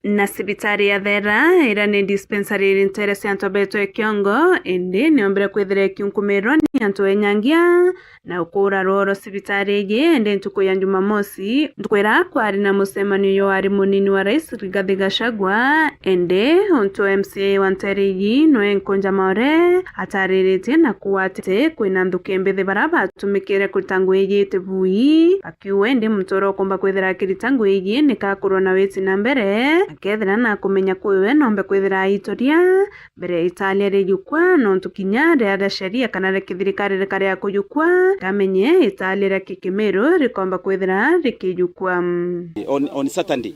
Na cibitari ya Thera, iria ni dispensary iri nteere cia antu beetwe e Kiongo, indi niombire kwithira ikiunkumirwa ni antu enyangia, na ukuura rworo cibitari iji, indi ntuku ya Jumamosi, ntuku iria kwari na mucemanio jwa wari munini wa rais Rigathi Gachagua, indi untu M C A wa nteere iji nwe Nkunja Maore atariritie na kuuga ati kwina nthuki mbithi baria batumikire kurita ngugi iji iti bui, bakiuga indi muntu uria ukumba kwithira akirita ngugi iji ni kakurwa na witi na mbere, akethira na kumenya kwiwe nombe kwithira aitoria, mbere ya itaaria rijukwa, nontu kinya ria, ria sheria kana ria kithirikari rikaria kujukwa, ndamenye itaaria ria kikimiru rikomba kwithira rikijukwa. On, on Saturday,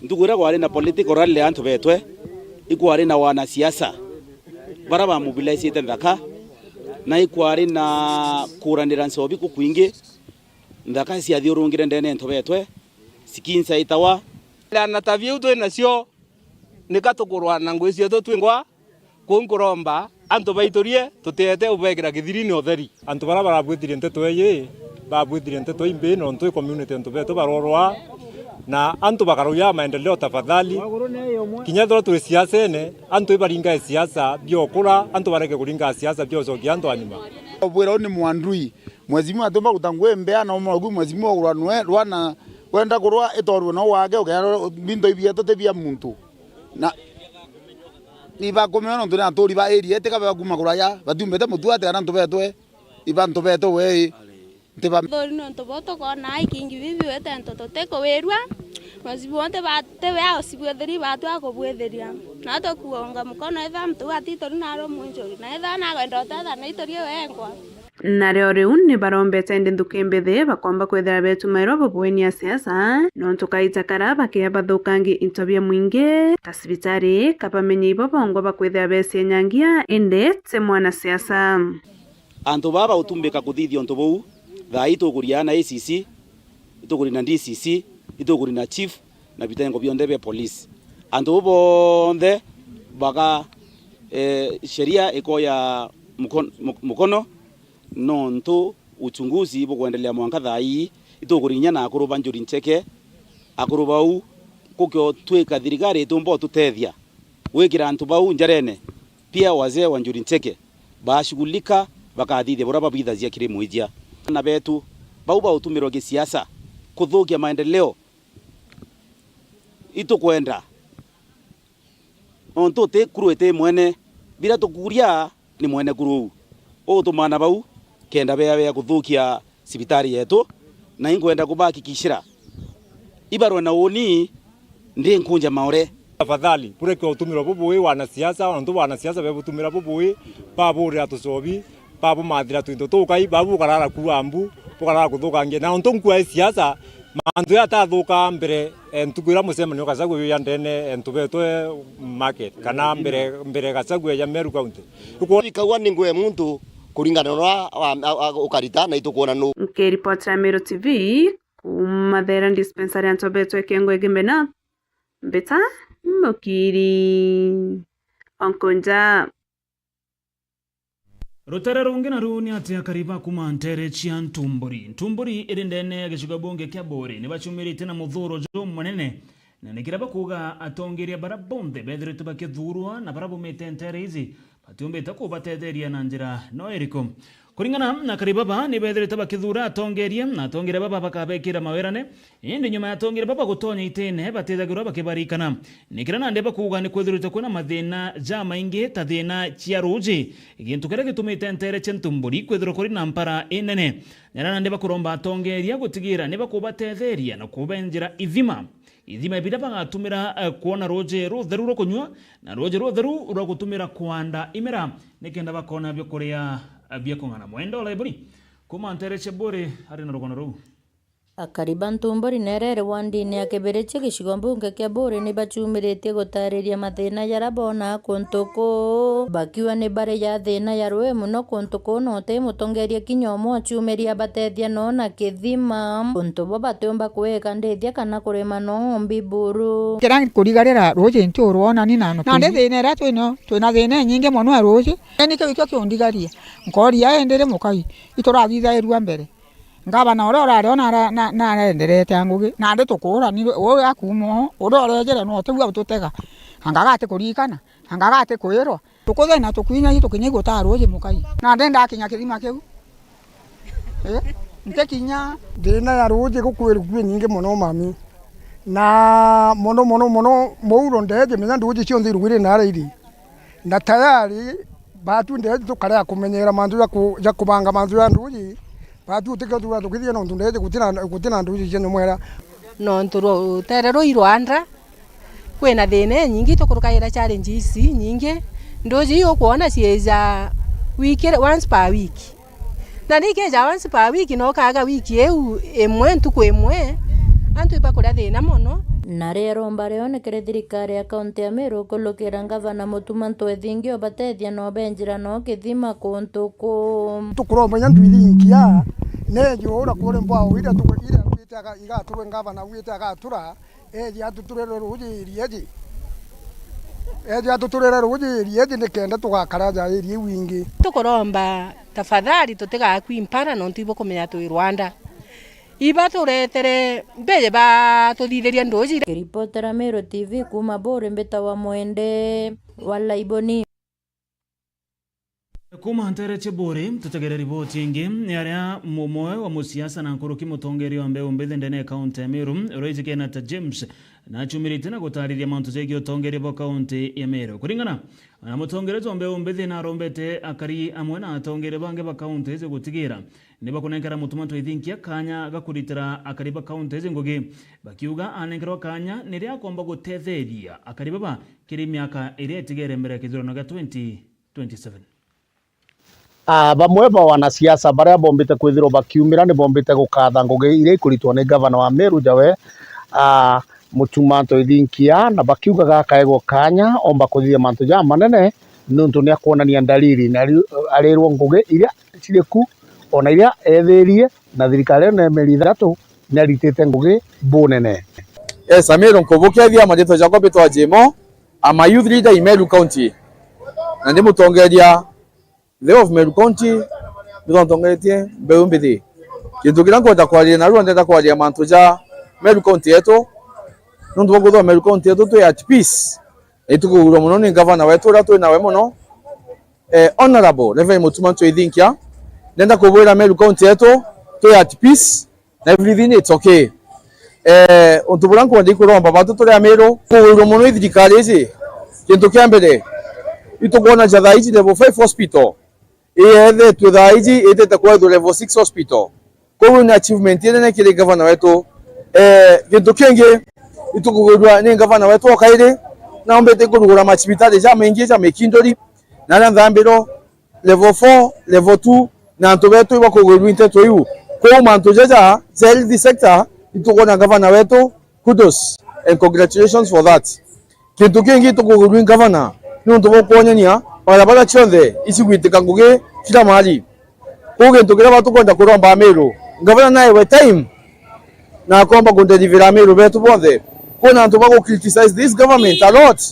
ntuku iria kwari na political rally ya antu beetwe, ikwari na wanasiasa baria bamobilisite nthaka, na ikwari na kuranira nchobi kukwingi, nthaka ciathiurungire ndene ya antu beetwe, cikinsa itawa. Na, na tabia iu twi nacio, nika tukurwa na ngugi cietu twingwa, kuu nkuromba antu baiturie, tutiete ubekira kithiri ni utheri. Antu baria barabwitirie nteto iji, babwitirie nteto imbi, nontu i community antu betu barorwa, na antu bakarauya maendeleo tafadhali. Kinya ethirwa turi siasene, antu ibaringae siasa biokura, antu bareke kuringa siasa biocokia antu anyuma. Ubwira uu ni mwandui. Mheshimiwa atiumba kuruta ngugi mbea na umwe waku mheshimiwa ugurwa nwe rwana wenda kurwa itorwe no wake ukea binto ibietu ti bia muntu. Na ibakumenya nontu ni aturi ba area iti ka bakuma kuraya batiumbite mutu ati kana antu betwe iba antu betwe wei nti ba. Thuri nontu bo tukona ikingi bibi wete antu tutikuwirua. Mheshimiwa ti ba ti we ausibwithiria batu akubwithiria. Na tukuonga mukono etha mtu atituri naro mwinjuri na etha nagwenda utethana ituri wengwa. Nario riu ni barombete indi nthuki mbithi bakomba kwithira betumairwa bubui ni asiasa, nontu kaita kara bakia bathukangi into bia mwingi, ta cibitari, kabamenye ibo bongwa bakwithira besie nyangia, indi ti mwanasiasa. Antu baa bautumbika kuthithia untu buu, thaa ii tukuria na A C C, itukuria na D C C, itukuria na chief, na bitengo bionthe bia police. Antu bau bonthe baka, eh, sheria ikoya mukon-, muk-, mukono, nontu uchunguzi bukwendelea mwanka thaa ii, itukurinya na akuru ba Njuri Ncheke, akuru bau, kukiotwika thirikari itiumba ututethia gwikira antu bau njarene, pia wazee wa Njuri Ncheke baashughulika, bakathithia buria babwithagia kiri mwijia. Ana betu bau bautumirwa gisiasa kuthukia maendeleo, itukwenda. Nontu uti kuru iti mwene, biria tukuria ni mwene kuru uu. Utumana bau, kenda bea bea kuthukia cibitari yetu, na inkwenda kubahakikishira ibarwe na uni ndi Nkunja Maore. Tafadhali, bureke utumirwa bubui wanasiasa, nontu wanasiasa bebutumira bubui, baburira tucobi, babumathira twinto tukai, babu bukarara kuua mbu, bukarara kuthukangia. Na nontu nkua i siasa, mantu ya atathuka mbere, eh, ntuku iria mucemanio Gachagua yuya ndene, eh, antu betwe market, kana mbere, mbere Gachagua ya Meru County. Ikagua ni ngwe muntu kuringana na uria wa, a, a, ukarita na itukuona nu. Nkiripotera Meru T V, kuuma Thera Dispensary antu betwe Kiongo Igembe North, mbita Mukiri Onkunja. Rutere rungi naru ni ati akari ba kuuma ntere cia Ntumburi, Ntumburi iri ndene ya gicigo bunge kia Buri, ni bacumiritie na muthuro jumunene, na ni kiria bakuuga atongeria baria bonthe bethiritwe bakithurwa na baria baumite ntere iji batiumbite kubatetheria na njira no iriku. Kuringana na akari baba, ni bethirite bakithuura atongeeria, na atongeeria baba bakabekira mawerane. Indi nyuma ya atongeeria baba gutonya itine, batethagirwa bakibarikana. Ni kiria nandi bakuuga ni kwithirite kwina mathina jamaingi ta thina cia ruuji, gintu kiria gitumite nteere cia Ntumburi kwithirwa kuri na mpara inene. Ni aria nandi bakuromba atongeeria gutigira ni bakubatetheria na kubenjira ithima. Ithima biria bagatumira, eh, kwona ruuji rutheru rwa kunyua na ruuji rutheru rwa gutumira kwanda imera, nikenda bakona bia kuria, eh, bia kung'ana. Mwenda Olaiburi, kuuma nteere cia Buuri, ari na rugano ruu. Akari ba Ntumburi neere iri wandini ya Kibirichi, gicigo mbunge kia Buuri, ni bacumiritie gutariria mathina jaria boonaa kuntu kuu, bakiuga ni bari ja thina ya ruui mono kuntu kuu, na uti mutongeeria kinya umwe uciumiria abatethia noo na kithima, untu bo batiumba kwika ndithia kana kurima noo ng'ombe buru. Kiria nkurigarira ruuji ntiurwona ni na nandi thina iria twinio, twina thina inyingi mono ya ruuji. Ni kiu ikio kiundigaria. Nkooria, indi ri mukai, iturathithairua mbere? Ngavana uria urari o nara-, na-, narenderete a ngugi, nandi tukuura ni uu akuuma uu, uria urejere no tiu aututega. Anga gati kurikana, anga gati kwirwa. Tukuthina tukwinya i tukinya i gutaa ruuji mukai. Nandi ndakinya kithima kiu. Eh? Ntikinya. Thina ya ruuji gukwirwa kwi nyingi mono mami. Na mono, mono, mono, muuro ndeeje menya nduuji cionthe irugwire naara iri. Na tayari, baatu ndeeji tukarega kumenyera mantu ja ku-, ja kubanga mantu ja nduuji, baatu utikio tuura tukithia nontu ndeeji gutina, gutina nduuji cia nyumwera. Nontu rutere ruu i rwanda, kwina thina inyingi tukurukagira challenges inyingi. Nduuji iu ukwona ciija wiki, once per week. Na ni ikeeja once per week, na ukaaga wiki iu imwe, ntuku imwe, antu ibakuria thina mono. Na riria iromba rionekere thirikari ya kaunti ya Meru kulukira ngavana Mutuma Ntwethingi ubatethia na ubenjira noo kithima kuntu kuu. Tukuromba inya Ntwethingi a, neeje uura kuria mbwao iria tuku-, iria augite aga-, igaturwe ngavana augite agatura, eeje atuturire ruuji area iji. Eeje atuturire ruuji area iji nikenda tugakara ja area iu ingi. Tukuromba tafadhali tutigakwi mpara nontu ibukumenya twi Rwanda. Ibaturetere mbeje batuthithiria nduuji. Kiripotera Meru T V kuuma Buuri, mbitawa Mwende wa Laiboni. Kuuma nteere cia Buuri, tutegere riboti ingi. Ni aria mumwe wa musiasa na nkuruki mutongeria wa mbeu mbithi ndene ya kaunti ya Meru, uria wijikene ta James, nacumirite na gutariria mantu jegie utongeria bwa kaunti ya Meru. Kuringana na mutongeria wa mbeu mbithi, narombete akari amwe na atongeria bangi ba kaunti iji gutigira ni bakunenkera Mutuma Ntwethingi kanya ga kuritira akari ba kaunti iji ngugi, bakiuga anenkerwa kanya ni riria akomba gutetheria akari baba kiri miaka iria itigere mbere ya kithurano gia twenty twenty-seven. Ah, bamwe ba wanasiasa baria bombite kwithirwa bakiumira ni bombite gukatha ngugi iria ikuritwa ni ngavana wa Meru jawe, ah, Mutuma Ntwethingi, na bakiuga gakaegwa kanya omba kuthithia mantu jamanene niuntu ni akwonania ndariri na ari-, arirwa ngugi iria ciri ku, ona iria ethirie na thirikari ino ya mieri ithatu ni aritite ngugi bunene. Yes, Amiru nkubukethia, maritwa jakwa mbitwa Jimo. I'm a youth leader in Meru County. Na ndi mutongeria the of Meru County, mbitwa ntongeretie mbeu mbithi. Kintu kiria nkwenda kwariria narua, ndenda kwariria mantu ja Meru County yetu. Nontu bwa kwithirwa Meru County yetu twi at peace. Na itukugurwa mono ni ngavana wetu uria twi nawe mono, eh, Honourable Reverend Mutuma Ntwethingi. Ndenda kubwira Meru County yetu twi at peace. Na everything it's okay. Eh, untu buria nkwenda ikuromba bantu turi Amiru, kugwirua mono i thirikari iji. Kintu kia mbere, itukwona ja thaa iji level five hospital, iethetwe thaa iji itete kwethwa level six hospital. Koguo ni achievement inene kiri governor wetu. Eh, kintu kingi, itukugwirua ni governor wetu o kairi, na ombete kurugura macibitari jamaingi ja mikindori, na aria nthambiro, level four, level two, na antu betu ibakugwirua nteto iu. Kwou mantu jaja ja health sector, itukwona gavana wetu, kudos and congratulations for that. Kintu kingi itukugwirua gavana, niuntu bwa kwonyania barabara cionthe icigwitika ngugi kila mahali. Kwou kintu kiria batukwenda kuromba Amiru, gavana naewe time na akomba kudelivera Amiru betu bonthe. Kwina antu bagu criticize this government a lot.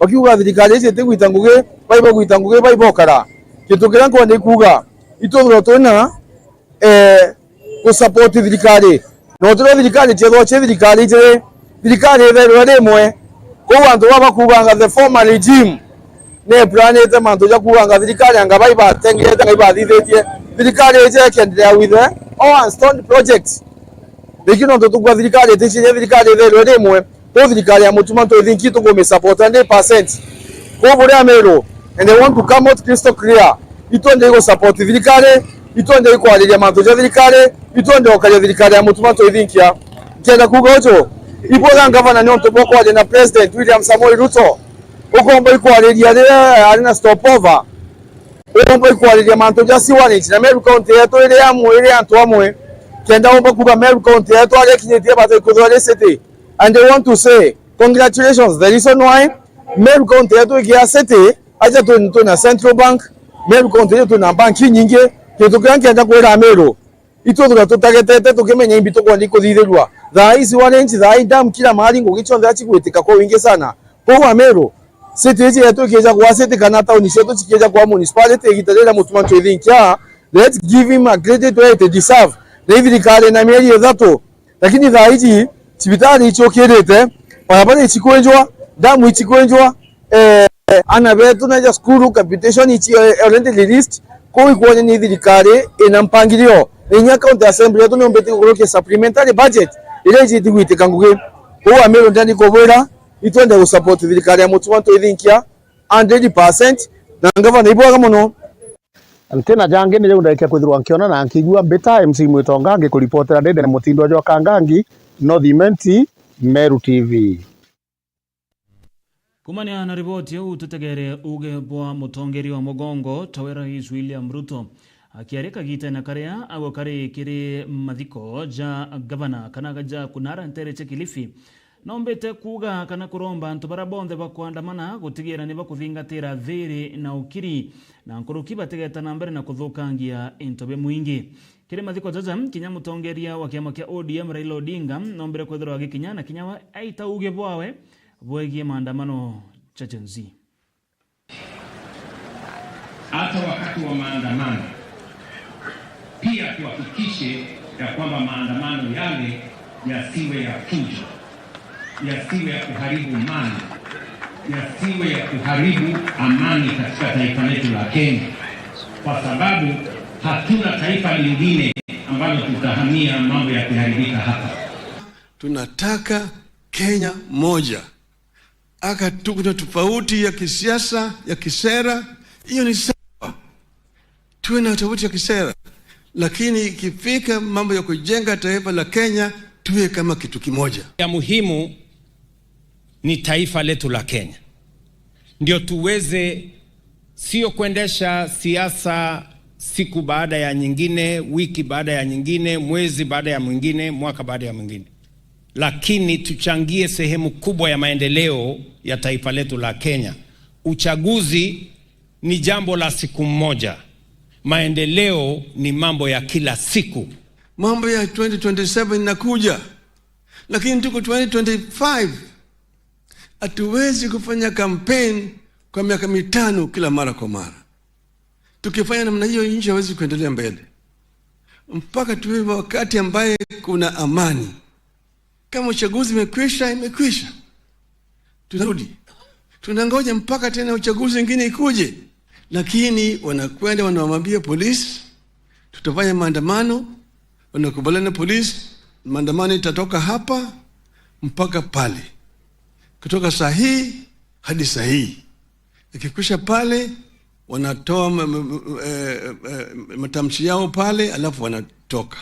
Bakiuga thirikari iji itigwita ngugi, baibagwita ngugi, baibokara. Kintu kiria nkwenda ikuuga, itwithirwa twina, eh, gusupport thirikari. Na utiro thirikari ciethwa ci thirikari ijiri, thirikari ithairwe rimwe. Kwou antu baba bakuuganga the former regime, ni planite mantu ja kuuga anga thirikari anga bai batengete anga ibathithitie. Thirikari iji ikiendelea with the all and stone projects. Lakini nontu tukuga thirikari iticiria thirikari itherwe rimwe, kuu thirikari ya Mutuma Ntwithinki tukumisupport hundred percent. Kuu buria Meru, and I want to come out crystal clear, itwende igusupport thirikari, itwende ikwariria mantu ja thirikari, itwende ukaria thirikari ya Mutuma Ntwithinkia. Nkienda kuuga uju, ibwega ngavana nontu bwa kwaria na President William Samoei Ruto, ukomba ikwariria riria ari na stopover, ukomba ikwariria mantu ja sewerage na Meru County yetu iri amwe, iri antu amwe. Kenda umba kuuga Meru County yetu aria ikinyitie bata ikwithirwa iri city. And I want to say, congratulations. The reason why Meru County yetu igia city, aja twi, twi na Central Bank, Meru County yetu twi na bank inyingi. Kintu kiria nkienda kwira Meru, itwithirwa tutagetete tukimenya imbi tukwenda ikuthithirua. Thaa ii sewerage, thaa ii dam, kila mahali ngugi cionthe acigwitika kwa wingi sana. Kwou Ameru, city iji yetu ikija kwa city kana tauni cietu cikija kwa municipality, igita riria Mutuma Ntwithinkia, let's give him a credit where it deserve. Na ithirikari na mieri ithatu, lakini thaa iji cibitari iciukirite, barabara icikwenjwa, damu icikwenjwa, eh, ana betu naja cukuru, capitation ici, eh, already released. Kwou ikwonania ni thirikari ina mpangilio. Na inya county assembly yetu niumbite gukurukia supplementary budget iria ijiti gwitika ngugi. Kwou Ameru ndani kubwira, itwende gusupport thirikari ya Mutuma Ntwithinkia hundred percent, na ngavana ibwega mono. Ntina jangi ni jau ndaikia kwithirwa nkiona na nkigua. Mbita M C Mwitonga ngikuripotera ndende na mutindwa jwa Kangangi, North Imenti, Meru T V. Kumania na riboti iu, tutegere uge bwa mutongeria wa mugongo tawe Rais William Ruto akiaria kagitene karia agukari kiri mathiko ja gavana kana ja Kunara ntere cia Kilifi. Noombite kuuga kana kuromba antu baria bonthe bakwandamana gutigira ni bakuthingatira thiri na ukiri, na nkuruki batigeta na mbere na kuthukangia into bia mwingi. Kiri mathiko jaja, kinya mutongeria wa kiama kia O D M Raila Odinga noombire kwithirwa agikinya, na kinya we aita uge bwawe bwegie maandamano ja Gen Z. Hata wakati wa maandamano, pia tuhakikishe ya kwamba maandamano yale yasiwe ya fujo, yasiwe ya kuharibu mali, yasiwe ya kuharibu amani katika taifa letu la Kenya, kwa sababu hatuna taifa lingine ambalo tutahamia mambo yakiharibika hapa. Tunataka Kenya moja. Aka tuko na tofauti ya kisiasa, ya kisera, hiyo ni sawa. Tuwe na tofauti ya kisera, lakini ikifika mambo ya kujenga taifa la Kenya, tuwe kama kitu kimoja. Ya muhimu ni taifa letu la Kenya, ndio tuweze sio kuendesha siasa siku baada ya nyingine, wiki baada ya nyingine, mwezi baada ya mwingine, mwaka baada ya mwingine, lakini tuchangie sehemu kubwa ya maendeleo ya taifa letu la Kenya. Uchaguzi ni jambo la siku moja, maendeleo ni mambo ya kila siku. Mambo ya twenty twenty-seven inakuja, lakini tuko twenty twenty-five. Hatuwezi kufanya campaign kwa miaka mitano kila mara kwa mara. Tukifanya namna hiyo, nchi haiwezi kuendelea mbele mpaka tuwe wakati ambaye kuna amani. Kama uchaguzi imekwisha, imekwisha, tunarudi, tunangoja mpaka tena uchaguzi mwingine ikuje. Lakini wanakwenda wanawambia polisi, tutafanya maandamano, wanakubaliana na polisi, maandamano itatoka hapa mpaka pale, kutoka saa hii hadi saa hii. Ikikwisha pale, wanatoa ma-, ma-, ma-, eh, eh, matamshi yao pale, alafu wanatoka.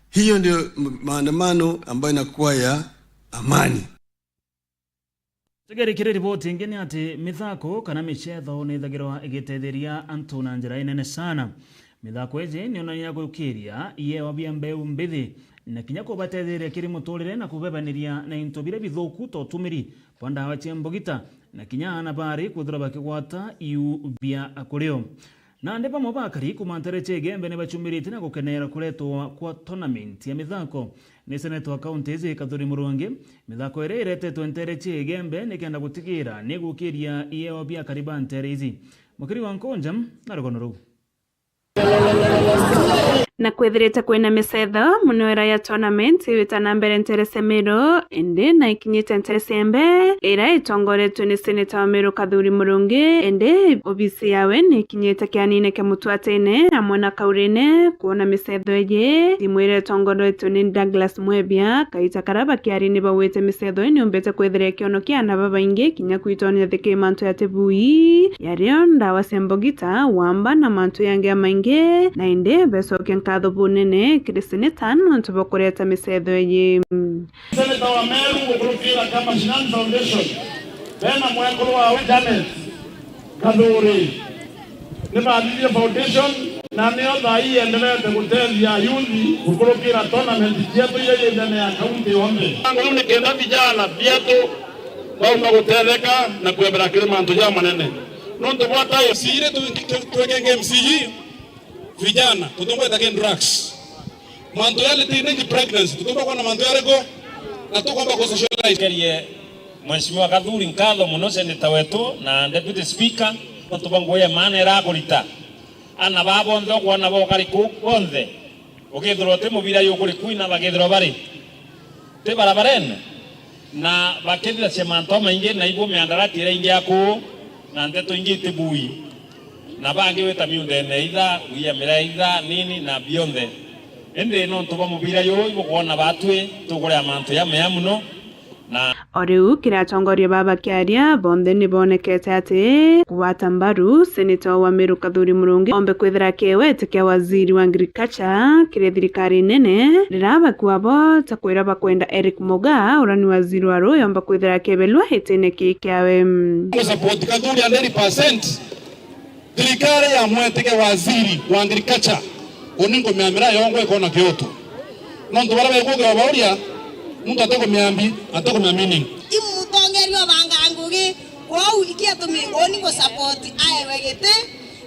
Hiyo ndio m-, maandamano ambayo inakuwa ya amani. Tegeri kiri riboti ingi ni ati mithako kana micetho ni ithagirwa igitetheria antu na njira inene sana. Mithako iji ni onania gukiria iewa bia mbeu mbithi na kinya kubatetheria kiri muturire na kubebaniria na into biria bithuku ta utumiri bwa ndawa cia mbugita, na kinya aana bari kwithirwa bakigwata iu bia kurio. Nandi bamwe bakari kuuma ntere cia Igembe ni bacumirite na gukenera kuretwa kwa tournament ya mithako ni seneta wa kaunti iji Kathuri Murungi. Mithako iria iretetwe ntere cia Igembe nikenda gutigira ni gukiria iewa bia akari ba ntere iji. Mukiri wa Nkonja na rugono ruu. Na kwithirite kwina micetho muno ira ya tournament iwita na mbere ntere cia Meru, indi na ikinyite ntere cia Embe, ira itongoretue ni seneta wa Meru Kathuri Murungi, indi obisi yawe ni ikinyite kianine kia Mutwatine amwe na Kaurine kwona micetho iji. Timu ira itongoretue ni Douglas Mwebia, kaita karia bakiari ni bauite micetho ii niumbite kwithira ikionokia aana babaingi kinya kwitonya thiki mantu ya tibui, yario ndawa cia mbogita, wamba na mantu yangi jamaingi, na indi becokia nkatho bunene kiri seneta nontu bwa kureta micetho iji. Seneta wa Meru gukurukira Kamashinani Foundation, bena mwekuru wawe Janet Kathuri, ni bathithie foundation, na nio thaa ii yenderete gutethia ayuthi gukurukira tournament cietu iria ii ndene ya kaunti yonthe. Riu ni kenda vijana bietu bauma gutetheka na kwebera kiri mantu jamanene. Nontu bwa tayo. Siri tu-, tu-, twekenge M C E, vijana, tutumweta ke drugs. Mantu yale teenage pregnancy, tutumba kwona mantu yale ko, na tukomba ku socialize. Kerie Mheshimiwa Kathuri nkatho muno, seneta wetu na deputy speaker, nontu bwa ngugi ya maana ira akurita. Aana baa bonthe ukwona bokari kuu bonthe, ukethirwa uti mubira yukuri kuina, bakethirwa bari ti barabarene, na bakithithacia mantu jamaingi, na ibu miandarati iria ingi ya kuu, na nteto ingi iti bui, na bangi wita miundene itha, kuiya miraa itha nini na bionthe. Indi nontu bwa mubira juu, ibukwona batwi tukuria mantu jamea muno, na O riu kiri atongoria baa bakiaria, bonthe ni bonekete ati kugwata mbaru seneta wa Meru Kathuri Murungi ombe kwithira akiewete kia waziri wa agriculture kiri thirikari nene, riria bakua bo ta kwira bakwenda Eric Muga, uria ni waziri wa ruu, yomba kwithira akiebelua itine kii kiawe. Support Kathuri hundred percent. Thirikari ya mwetike waziri wa agriculture, uni nkumia miraa yongwa ikona kiotu. Nontu baria baikuuga bauria, muntu atikumiambi, atikumia meaning. I mutongeria ubanga ngugi, kwou ikiatumi uni ngu support aewe giti,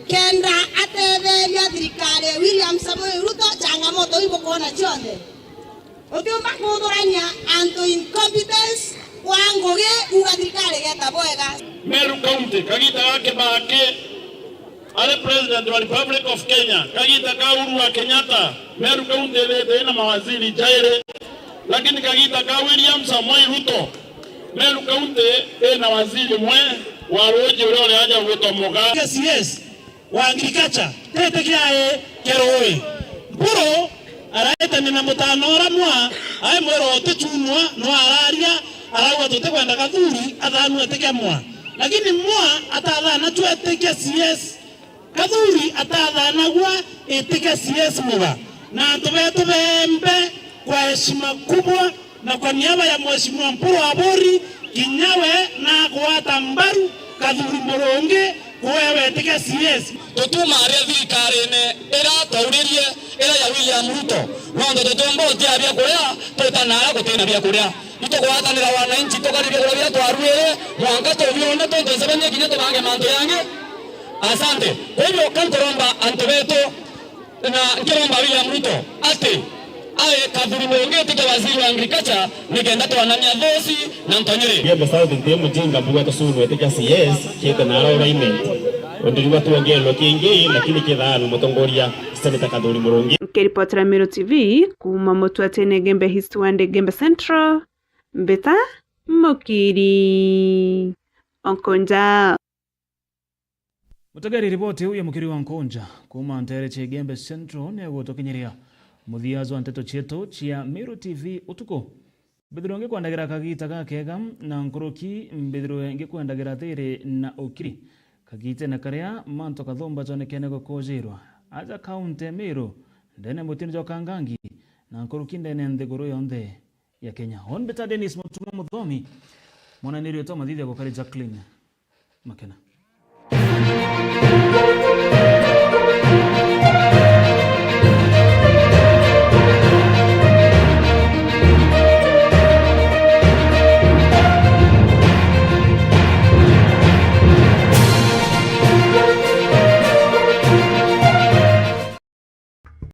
kenda atetheria thirikari ya William Samoei Ruto, changamoto ibukwona cionthe. Utiumba kuthurania antu incompetence kwa ngugi, uga thirikari igeta bwega. Meru County, kagita ga Kibaki ari President wa Republic of Kenya, kagita ka Uhuru wa Kenyatta, Meru County ithite ina mawaziri jairi, lakini kagita ka William Samoei Ruto, Meru County ina waziri umwe wa ruuji uria uriaja gwitwa Muga. Yes, yes. Wa agriculture, tete kiae keroi. Mpuru araetania na mutano ura mwa, aimwira utichunwa, no araria, arauga tutikwenda Kathuri athanwe etikia mwa. Lakini mwa atathana chwa etikia C S. Kathuri atathanagwa etikia C S Muga. Na antu betu bembe kwa heshima kubwa na kwa niaba ya Mheshimiwa Mpuru Aburi, kinya we nagwata mbaru Kathuri Murungi, kuewe etikia C S. Tutuma aria thirikarine ira twauririe, ira ya William Ruto. Nonthe tutiumba utia biakuria, twita nara gutina biakuria. Itugwatanira wananchi, tukari biakuria biria twaruire, mwanka tubione, tuntu nsebenie kinya tubange mantu yangi. Asante. Kwa hivyo, kankuromba antu betu, na nkiromba William Ruto ati ae Kathuri Murungi etikia waziri wa agriculture, nikenda twanania thosi na ntonyiri. Igembe South nti mujinga, mbuga tusunu etikia C S, kiete nara uraine. Undirigwa tuongeelwe kingi, lakini kithaanu mutongoria Senator Kathuri Murungi. Nkiripotera Meru T V kuuma Mutwatene Igembe East Ward Igembe Central, Mbita Mukiri Onkonja. Mutegeri, riboti iu ya Mukiri wa Nkunja kuuma nteere cia Igembe Central ni egutukinyiria muthia jwa nteto cietu cia Meru T V utuku. Mbithirwe ngikwendagira kagita gakega na nkuruki, mbithirwe ngikwendagira thiri na ukiri. Kagitene karia mantu kathumba jonekene gukujirwa aja kaunti ya Meru, ndene mutini jwa Kangangi, na nkuruki ndene nthiguru yonthe ya Kenya. Hon Mbita Dennis Mutuma Muthomi, mwananiri wetu wa mathithia gukari Jacqueline Makena.